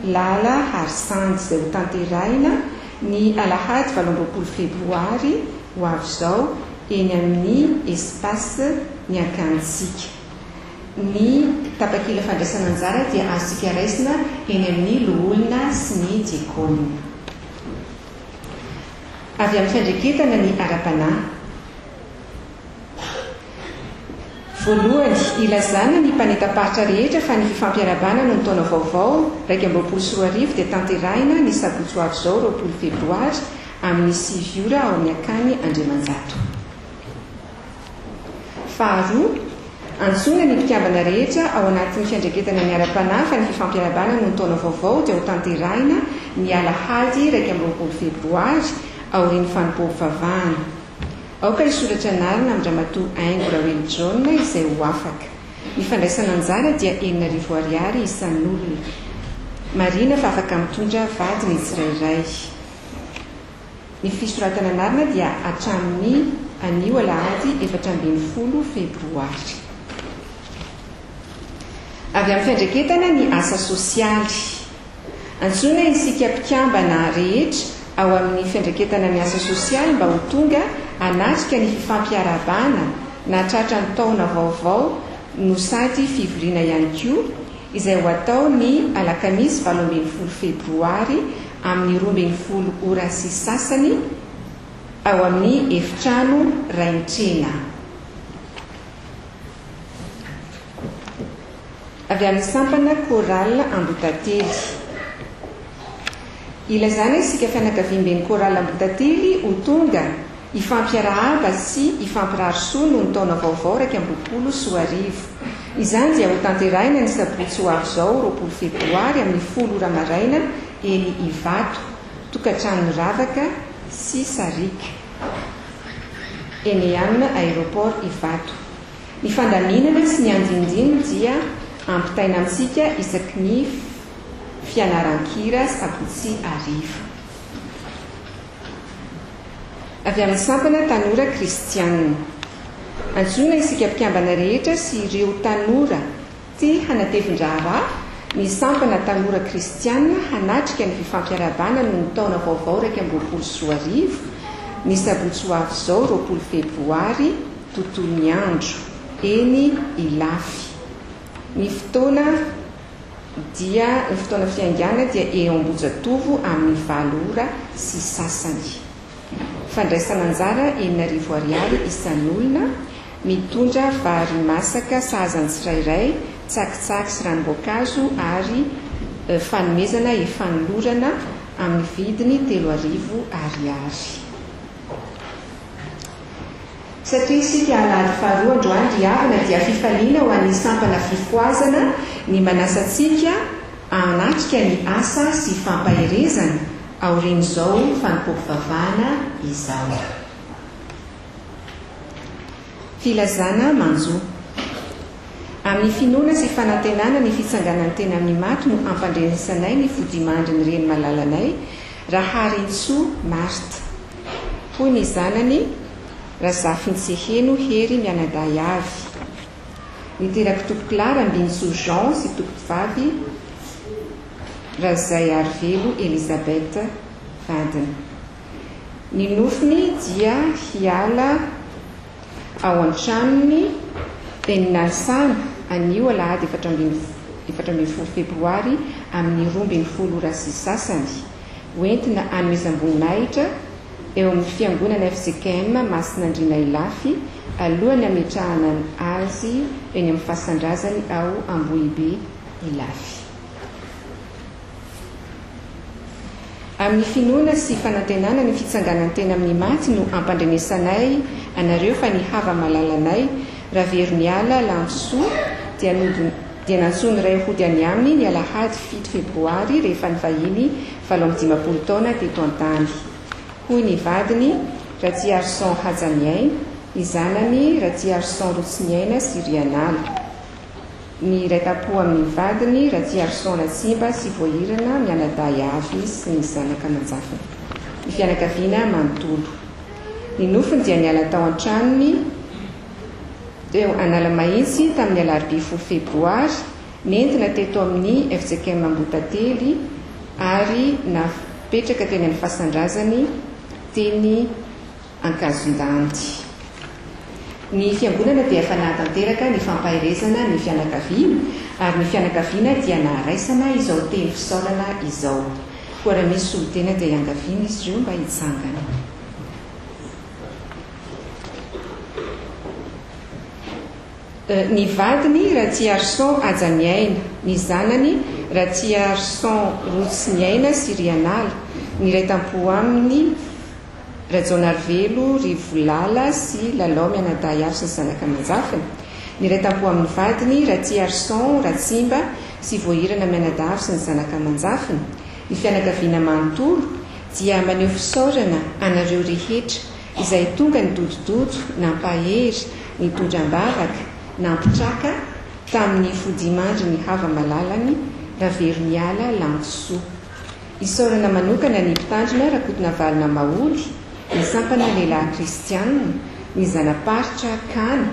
Lala Harisandy izay hotanterahina ny alahady 28 febroary ho avy izao eny amin'ny Espace Ny Ankanintsika. Ny tapakila fandraisana anjara dia azontsika raisina eny amin'ny loholona sy ny diakona. Avy amin'ny fiandraiketana ny ara-panahy. Voalohany, ilazana ny mpanentam-paritra rehetra fa ny fifampiarahabana noho ny taona vaovao 2021 dia tanterahina ny sabotsy ho avy izao 20 febroary amin'ny sivy ora ao amin'ny Akany Andriamanjato. Faharoa, antsoina ny mpikambana rehetra ao anatin'ny fiandraiketana ny ara-panahy fa ny fifampiarahabana noho ny taona vaovao dia ho tanterahina ny alahady 21 febroary aorian'ny fanompoam-pivavahana. Aoka hisoratra anarana amin-dRamatoa Haingo Raoelijaona izay ho afaka. Ny fandraisana anjara dia 6000 ariary isan'olona. Marihina fa afaka mitondra vady ny tsirairay. Ny fisoratana anarana dia hatramin'ny anio alahady 14 febroary. Avy amin'ny fiandraiketana ny asa sosialy. Antsoina isika mpikambana rehetra ao amin'ny fiandraiketana ny asa sosialy mba ho tonga hanatrika ny fifampiarahabana nahatratra ny taona vaovao no sady fivoriana ihany koa izay ho atao ny alakamisy 18 febroary amin'ny 12 ora sy sasany ao amin'ny efitrano Rainitrena. Avy amin'ny sampana Chorale Ambohitantely. Ilazana isika fianakaviamben'ny Chorale Ambohitantely ho tonga hifampiarahaba sy hifampirary soa noho ny taona vaovao 2021. Izany dia hotanterahina ny sabotsy ho avy izao, 20 febroary, amin'ny folo ora maraina eny Ivato, tokantrano Ravaka sy Sariaka, Eneam Aéroport Ivato. Ny fandaminana sy ny andinindininy dia ampitaina amintsika isaky ny fianaran-kira sabotsy hariva. Avy amin'ny sampana Tanora Kristianina. Antsoina isika mpikambana rehetra sy ireo tanora te hanatevin-draharaha ny sampana Tanora Kristianina hanatrika ny fifampiarahabana noho ny taona vaovao 2021, ny sabotsy ho avy izao 20 febroary, tontolon'ny andro, eny Ilafy. Ny fotoana dia ny fotoana fiaingàna dia eo Ambohijatovo amin'ny valo ora sy sasany. Fandraisana anjara 6000 ariary isan'olona, mitondra vary masaka sahaza ny tsirairay, tsakitsaky sy ranom-boankazo ary fanomezana hifanolorana amin'ny vidiny 3000 ariary. Satria isika alahady faharoa androany ry havana dia fifaliana ho an'ny sampana fifohazana ny manasa antsika hanatrika ny asa sy fampaherezana aorian'izao fanompoam-pivavahana izao. Filazana manjo. Amin'ny finoana sy fanantenana ny fitsanganan'ny tena amin'ny maty no ampandrenesanay ny fodimandrin'ny reny malalanay Raharintsoa Marthe. Hoy ny zanany, Razafintseheno Hery mianadahy avy. Niterak'i Tompokolahy Rambinintsoa Jean sy Tompokovavy Razaiarivelo Elisabeth vadiny. Ny nofony dia hiala ao an-tranony eny Nanisana anio alahady 14 febroary amin'ny 12 ora sy sasany. Hoentina hanomezam-boninahitra eo amin'ny fiangonana fjkm Masinandriana Ilafy alohan'ny hametrahana azy eny amin'ny fasan-drazany ao Ambohibe Ilafy. Amin'ny finoana sy fanantenana ny fitsanganan-tena amin'ny maty no ampandrenesanay anareo fa ny hava-malalanay Raveroniala Lantosoa dia nody dia nantsoin'ny Ray hody any aminy ny alahady fito febroary rehefa nivahiny 58 taona teto an-tany. Hoy ny vadiny, Ratiarison Hajaniaina, ny zanany, Ratiarison Rotsiniaina sy Rianala. Ny iray tampo amin'ny vadiny, Ratiarison Ratsimba sy Voahirana mianadahy avy sy ny zanaka aman-jafiny. Ny fianakaviana manontolo. Ny nofony dia niala tao an-tranony teo Analamahitsy tamin'ny alarobia folo febroary, nentina teto amin'ny fjkm Ambohitantely ary napetraka teny amin'ny fasan-drazany teny Ankazondandy. Ny Fiangonana dia efa nahatanteraka ny fampaherezana ny fianakaviana, ary ny fianakaviana dia naharaisana izao teny fisaorana izao. Koa raha misy solontena dia iangaviana izy ireo mba hitsangana. Ny vadiny, Ratiarison Hajaniaina, ny zanany, Ratiarison Rotsiniaina sy Rianala, ny iray tampo aminy, Rajaonarivelo Rivolala sy Lalao mianadahy avy sy ny zanaka aman-jafiny, ny iray tampo amin'ny vadiny, Ratiarison Ratsimba sy Voahirana mianadahy avy sy ny zanaka aman-jafiny, ny fianakaviana manontolo, dia maneho fisaorana anareo rehetra izay tonga nidodododo, nampahery, nitondra am-bavaka, nampitraka tamin'ny fodimandry ny hava-malalany, Raveroniala Lantosoa. Isaorana manokana ny Mpitandrina Rakotonavalona Maholy, ny Sampana Lehilahy Kristianina, ny Zana-paritra Kana,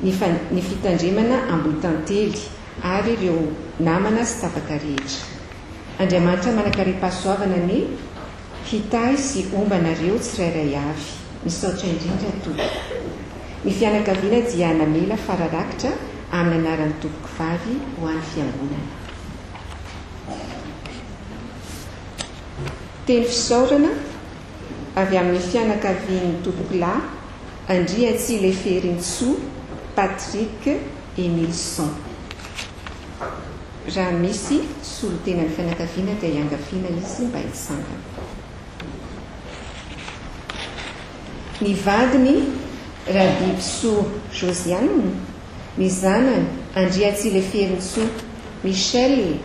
ny ny Fitandremana Ambohitantely ary ireo namana sy tapaka rehetra. Andriamanitra manankarem-pahasoavana anie hitahy sy homba anareo tsirairay avy. Misaotra indrindra Tompoko. Ny fianakaviana dia namela fara-rakitra amin'ny anaran'ny Tompokovavy ho an'ny Fiangonana. Teny fisaorana avy amin'ny fianakavian'ny Tompokolahy Andriatsileferintsoa Patrick Emilson. Raha misy solontenan'ny fianakaviana dia iangaviana izy mba hitsangana. Ny vadiny, Rabibisoa Josiane. Ny zanany, Andriantsileferinsoa Michel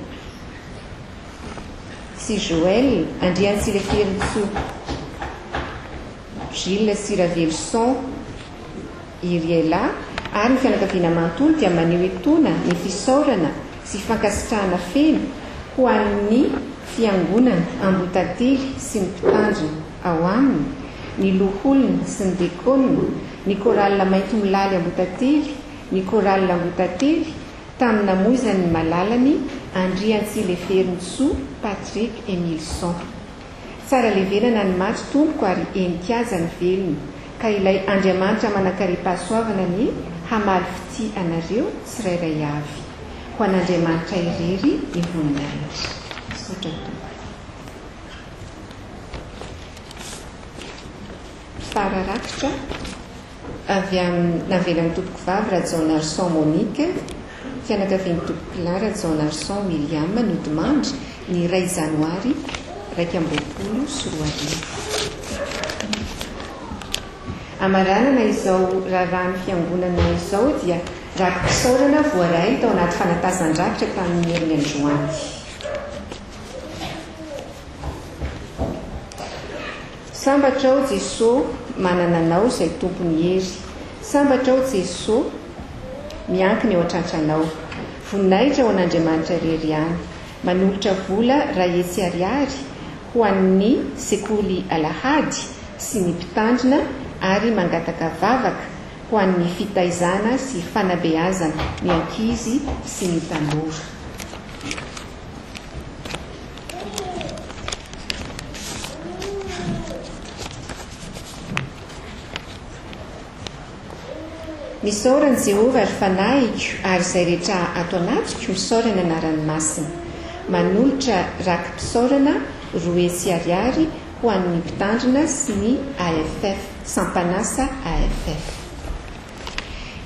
sy Joël Andriantsileferinsoa Gilles sy Raveloson Iriela ary ny fianakaviana manontolo dia maneho etoana ny fisaorana sy fankasitrahana feno ho an'ny Fiangonana Ambohitantely sy ny Mpitandrina ao aminy, ny Loholona sy ny Dekona, ny Chorale Maintimolaly Ambohitantely, ny Chorale Ambohitantely, tamin'ny namoizany ny malalany Andriantsileferinsoa Patrick Emilson. Tsara levenana ny maty tompoko ary henin-kaja ny velona, ka ilay Andriamanitra manankarem-pahasoavana anie hamaly fitia anareo tsirairay avy. Ho an'Andriamanitra irery ny voninahitra. Misaotra tompoko. Fara rakitra avy amin'ny navelan'ny tompokovavy Rajaonarison Monique, fianakavian'ny tompokolahy Rajaonarison William nodimandry ny iray janoary 2021. Hamaranana izao raharahan'ny fiangonana izao dia raki-pisaorana voaray tao anaty fanatazan-drakitra tamin'ny heriny androany. Sambatra aho Jeso manana Anao izay Tompon'ny hery. Sambatra aho Jeso miankina eo an-tratranao. Voninahitra ho an'Andriamanitra irery ihany. Manolotra vola ray hetsy ariary ho an'ny sekoly alahady sy ny mpitandrina ary mangataka vavaka ho an'ny fitaizana sy fanabeazana ny ankizy sy ny tanora. Misaora an'i Jehovah, ry fanahiko, ary izay rehetra ato anatiko, misaora ny anarany masina. Manolotra raki-pisaorana 200 ariary ho an'ny mpitandrina sy ny AFF, sampan'asa AFF.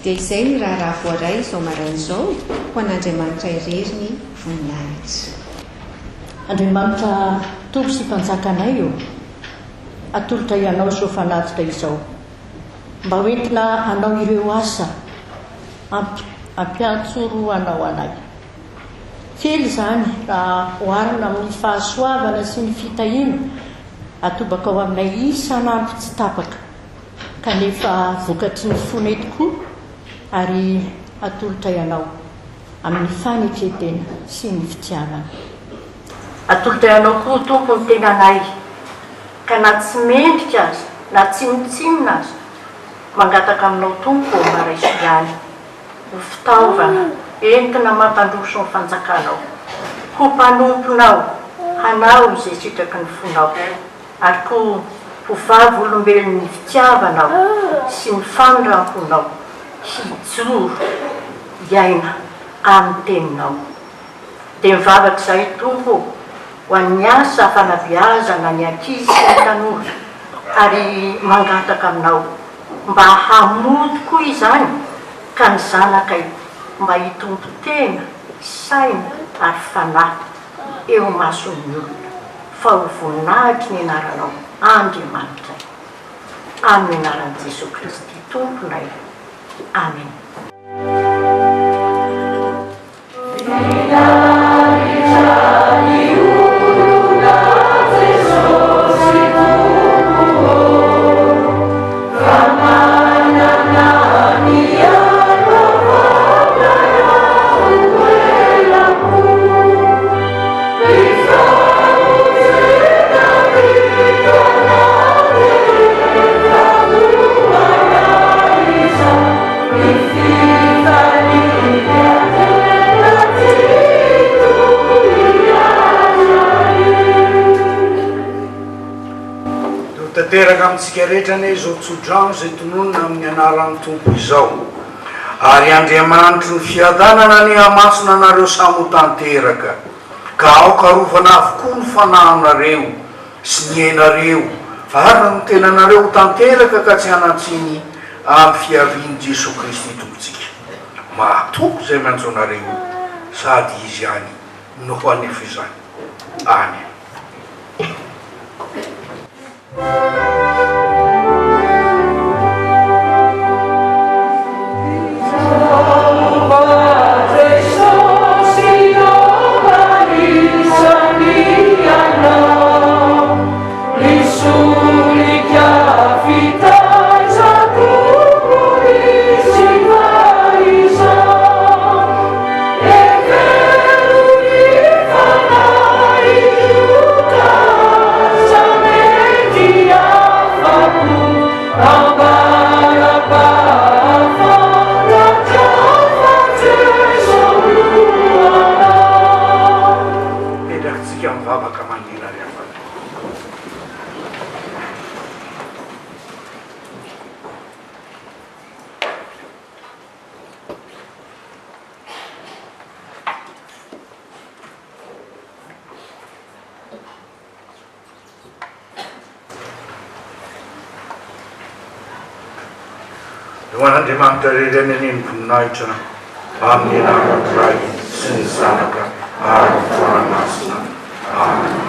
Dia izay ny raharaha voaray izao maraina izao, ho an'Andriamanitra irery ny voninahitra. Andriamanitra Tompo sy Mpanjakanay ô, atolotray Anao izao fanatitra izao, mba ho entina hanao ireo asa ampiantsorohanao anay. Kely izany raha oharina amin'ny fahasoavana sy ny fitahiana atobakao aminay isan'andro tsy tapaka. Kanefa vokatry ny fonay tokoa ary atolotray Anao amin'ny fanetren-tena sy ny fitiavana. Atolotray Anao koa Tompo ny tenanay ka na tsy mendrika aza na tsinontsinona aza mangataka Aminao Tompo ô mba raiso ihany ho fitaovana entina mampandroso ny fanjakanao ho mpanomponao hanao izay sitraky ny fonao. Ary koa ho vavolombelon'ny fitiavanao sy ny famindramponao hijoro hiaina amin'ny teninao. Dia mivavaka izahay Tompo ô, ho an'ny asa fanabeazana ny ankizy sy ny tanora, ary mangataka aminao mba hamoa tokoa izany ka ny zanakay mba hitompo tena, saina ary fanahy eo imason'ny olona. Fa ho voninahitry ny anaranao Andriamanitray. Amin'ny anaran'i Jesoa Kristy Tomponay. Amen. Dia ho tanteraka amintsika rehetra anie izao tsodrano izay tononina amin'ny anaran'ny Tompo izao. Ary Andriamanitry ny fiadanana anie hamasina anareo samy ho tanteraka, ka aoka arovana avokoa ny fanahinareo sy ny ainareo ary ny tenanareo ho tanteraka ka tsy hanan-tsiny amin'ny fiavian'i Jesoa Kristy Tompontsika. Mahatoky izay miantso anareo, sady Izy ihany no hanefa izany. Amen. Ho an'Andriamanitra irery ihany anie ny voninahitra amin'ny anaran'ny Ray sy ny Zanaka ary ny Fanahy Masina. Amena.